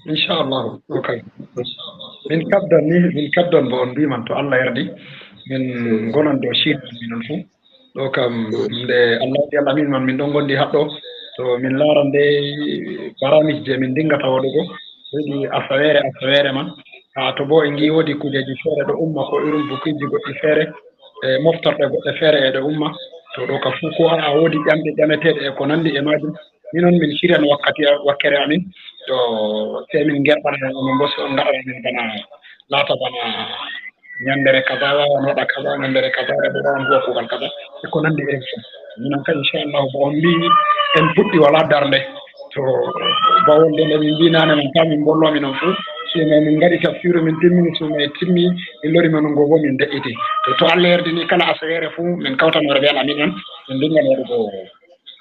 Inchallahu. Okay. Min kabdan ni, min kabdan bo on mbiman to Allah yardi. Min ngonan dow shiiri minen fuu. Ɗo kam nde Allah waɗi Allah min man min ɗon ngondi haɗɗo. To min laara nde barnaamiji je min ndingata waɗugo. Ɗi asaweere, asaweere man. Haa to bo en ngi woodi kujeeji feere ɗo umma ko irin bukiiji goɗɗi feere. E moftorɗe goɗɗe feere e ɗo umma. To ɗo ka fuu ko a woodi ƴamɗe ƴameteeɗe e ko nandi e maajum. Minon min shiryan wakkati, wakkere amin. To sey min ngerɓana on, onon bo sey on ngaɗana min bana, laata bana nyandere kaza, wawan waɗa kaza, nyandere kaza, e bo wawan huwa kuugal kaza. E ko nandi e ɗum. Minon ka inchallahu bo on mbi en puɗɗi wala darnde. To bawol nde nde min mbi nane man ka min bollo minon fuu. Suumaye min ngaɗi tafsiru min timmini, suumaye timmi, min lori manugo bo min de'iti. To, to Allah yardi ni kala asaweere fuu min kawtan worɓe amin on. Min ndingan waɗugo,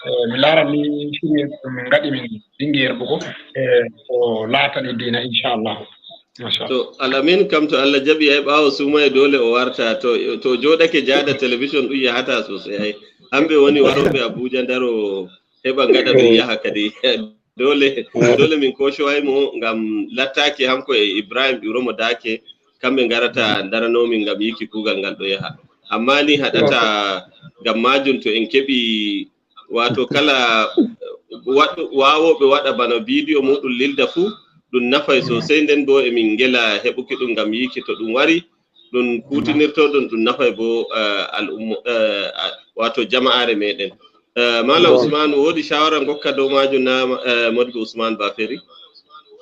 eh, mi laara ni shirye ɗum min ngaɗi min ndingi yerɓugo. Eh, ko laatani diina inchallahu. Machallah. To Alamin kam to Allah jaɓi ay ɓaawo suumaye doole o warta. To, to jooɗake jaada télévision ɗum yahata sosai ay. Hamɓe woni waroɓe Abuja ndaro heɓa ngaɗa ɗum yaha kadi. Doole, doole min kocoay mo ngam lattaaki hanko e Ibrahim Iromo Daake, kamɓe ngarata ndaranomin ngam yiki kuugal ngal ɗo yaha. Amma ni haɗata ngam maajum to en keɓi, waato kala waɗo-, waawooɓe waɗa bana bidiyo muuɗum lilda fuu, ɗum nafay sosai. Nden bo emin ngela heɓuki ɗum ngam yiki to ɗum wari, ɗum kuutinirtoɗon, ɗum nafay bo, eh, al'umma, eh, a-, waato jama'aare meɗen. Eh, Malam Usman, woodi shawara ngokka dow maajum na, eh, Modibbo Usman Baferi?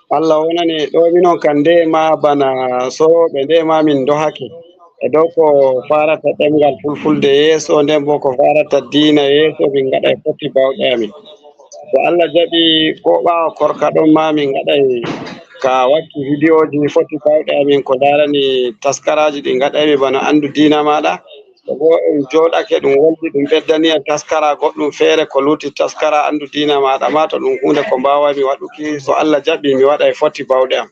Allah wonane ɗo minon kan nde ma bana soroɓe nde ma min dohake e dow ko farata ɗemngal fulfulde yeeso, nden bo ko farata diina yeeso, min ngaɗa e foti bawɗe amin. To Allah jaɓi ko ɓaawo korka ɗon ma min ngaɗay ka wakki vidiyoji foti bawɗe amin ko darani taskaraji ɗi ngaɗaymi bana andu diina maɗa. To bo en jooɗake ɗum woldi ɗum ɓeddani en taskara goɗɗum feere ko luuti taskara andu diina maɗa ma, to ɗum huunde ko mbawaymi waɗuki, so Allah jaɓi mi waɗay foti bawɗe am.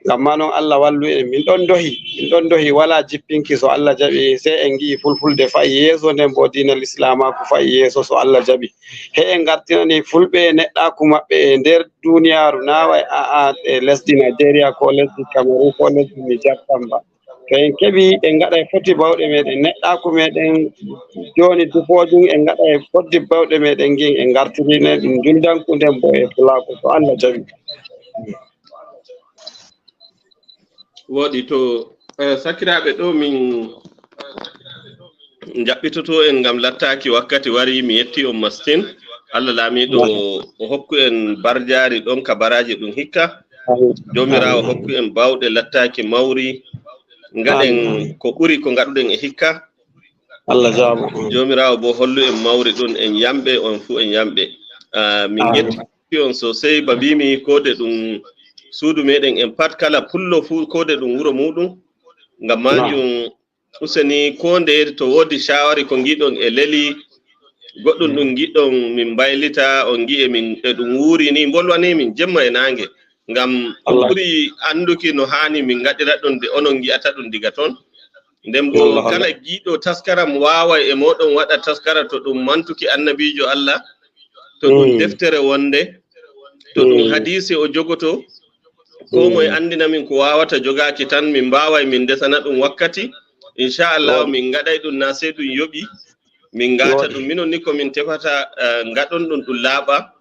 Ngam ma non Allah wallu en. Min ɗon dohi, min ɗon dohi wala jippinki, so Allah jaɓi sey en ngi'i fulfulde fa'i yeeso, nden bo diina lislaamaku fa'i yeeso so Allah jaɓi. He en ngartinani fulɓe neɗɗaaku maɓɓe e nder duniyaaru, na way a'a e lesdi Nigeria ko lesdi Cameroon ko lesdi Niger tan ba. To en keɓi en ngaɗa e foti bawɗe meɗen, neɗɗaaku meɗen jooni dufoojum en ngaɗa e fodde bawɗe meɗen ngi'en en ngartirine ɗum juldanku nden bo e pulaaku so Allah jaɓi. Woɗi to, eh, sakiraaɓe ɗo min jaɓɓitoto en ngam lattaaki wakkati wari, mi yetti on mastin. Allah laamiiɗo o hokku en barjaari ɗon ka baraaji ɗum hikka. Joomiraawo hokku en bawɗe lattaaki mawri. Ngaɗen ko ɓuri ko ngaɗuɗen e hikka. Allah jaabo. Joomiraawo bo hollu en mawri ɗum en yamɓe, on fuu en yamɓe. Ah, min yetti. on sosai, ba mbimi koode ɗum suudu meɗen en pat, kala pullo fuu koode ɗum wuro muɗum. Ngam maajum, useni, ko nde to woodi shawari ko ngiɗon e leli, goɗɗum ɗum ngiɗon min mbaylita, on ngi'e min e ɗum wuuri ni, mbolwane min jemma e naange. Ngam on ɓuri annduki no haani min ngaɗira ɗum de onon ngi'ata ɗum diga ton. Nden bo kala giɗo taskaram waaway e moɗon waɗa taskara to ɗum mantuki annabiijo Allah, to ɗum deftere wonde, to ɗum hadiise o jogoto, ko moye anndina min ko waawata jogaaki tan, min mbaaway min ndesana ɗum wakkati. Inchallah, min ngaɗay ɗum na sey ɗum yoɓi, min ngaata ɗum. Minon ni ko min tefata, eh, ngaɗon ɗum, ɗum laaɓa,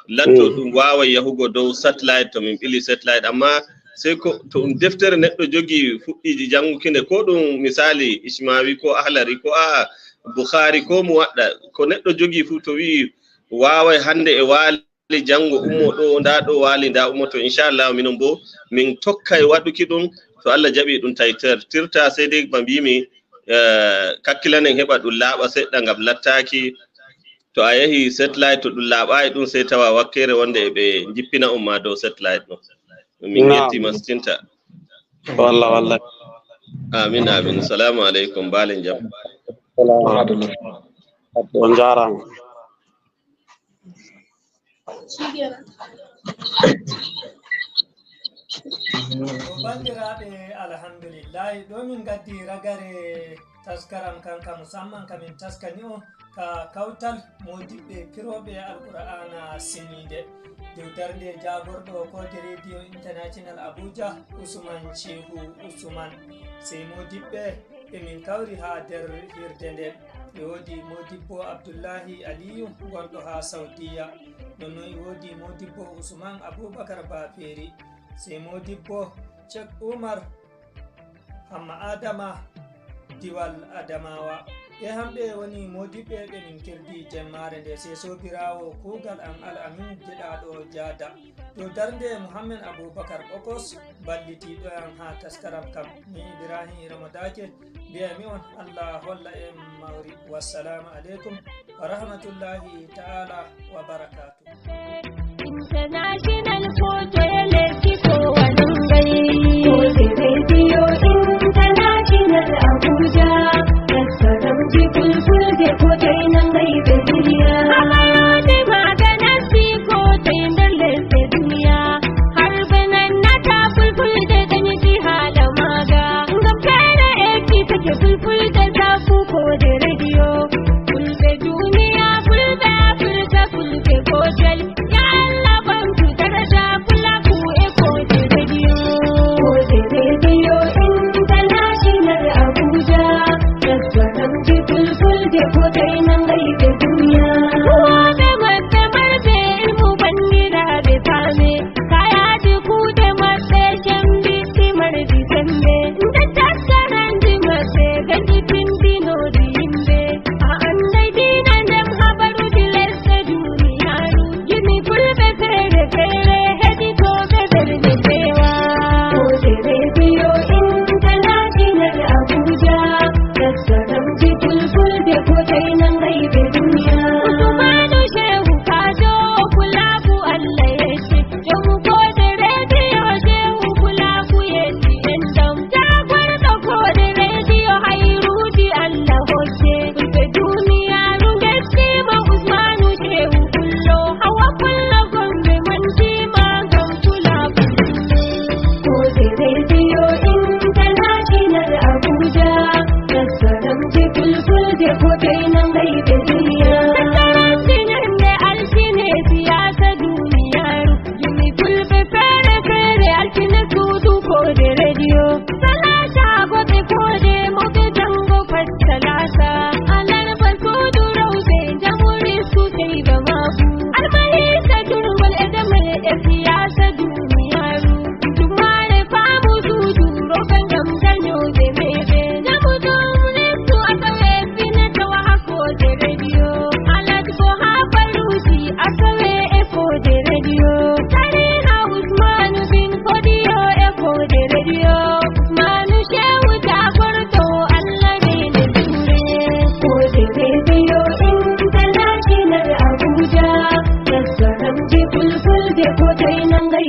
latto ɗum waaway yahugo dow satellite to min ɓili satellite. Amma sey ko to ɗum deftere neɗɗo jogi fuɗɗiiji jannguki nde, ko ɗum misali Ishmawi, ko Ahlari, ko a'a Bukhari, ko Muwadda, ko neɗɗo jogi fuu to wi'i waaway hannde e waali janngo ummo ɗo, nda ɗo waali, nda ummoto. Inchallah, minon bo min tokkay waɗuki ɗum. To Allah jaɓi ɗum tawi ter-, tirta, sey dey ba mbimi, eh, kakkilanen heɓa ɗum laaɓa seɗɗa ngam lattaaki. To a yahi satellite, to ɗum laaɓaay ɗum, sey tawa wakkeere wonde e ɓe njippina on ma dow satellite ɗum. Min ngetti mastinta. Walla, walla. Amin, amin. Salamu aleykum. Mbaalen jam. Salamu aleykum. On njaaraama. Ko banndiraaɓe, alhamdulillahi, ɗo min ngaddi ragare taskaram kan ka musamman ka min taskani on ka kawtal moodiɓɓe pirooɓe Alqur'aana seniinde. Dow darnde jaagorɗo koode Radio International Abuja, Usman Shehu Usman. Sey moodiɓɓe ɓe min kawri haa nder hirde nden. E woodi moodibbo Abdullahi Aliyu gonɗo haa Sawdiya. Nonnon e woodi moodibbo Usman Abubakar Bafeeri. Sey moodibbo Cek Umar Hamma Adama, Diwal Adamawa. Ɓe hamɓe woni moodiɓɓe ɓe min kirdi jemmaare nde, sey soobiraawo kuugal am Al Amin Geɗaaɗo Jaada. Dow darnde Muhammed Abubakar Ɓokos, ballitiiɗo am haa taskaram kam. Mi Ibrahim Ramadake, mbiyami on Allah holla en mawri. Wassalaamu aleykum wa rahmatullahi ta'ala wa barakaatu. International photo e lesdi ko waɗan gai. Photo Radio International Abuja. Taskaramji fulfulde ko toy nangai ɓe duniya. Haɓayooɓe maaga nasti ko toy nder lesɗe duniya. Har ɓe nannata fulfulde dañiti haala maaga. Ngam feere ekkitake fulfulde safu koode radio. Fulɓe duniya, fulɓe Afirka, fulɓe gootel. Ya Allah, ɓamtu daraja pulaaku e koode radio. Koode Radio International Abuja, taskaramji fulfulde ko toy nangai ɓe duniya. Huwooɓe maɓɓe marɓe ilmu banndiraaɓe paame, kayaaji kuuɗe maɓɓe cembiɗɗi marɗi semmbe. Nde taskaramji maɓɓe gandi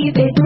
Ibe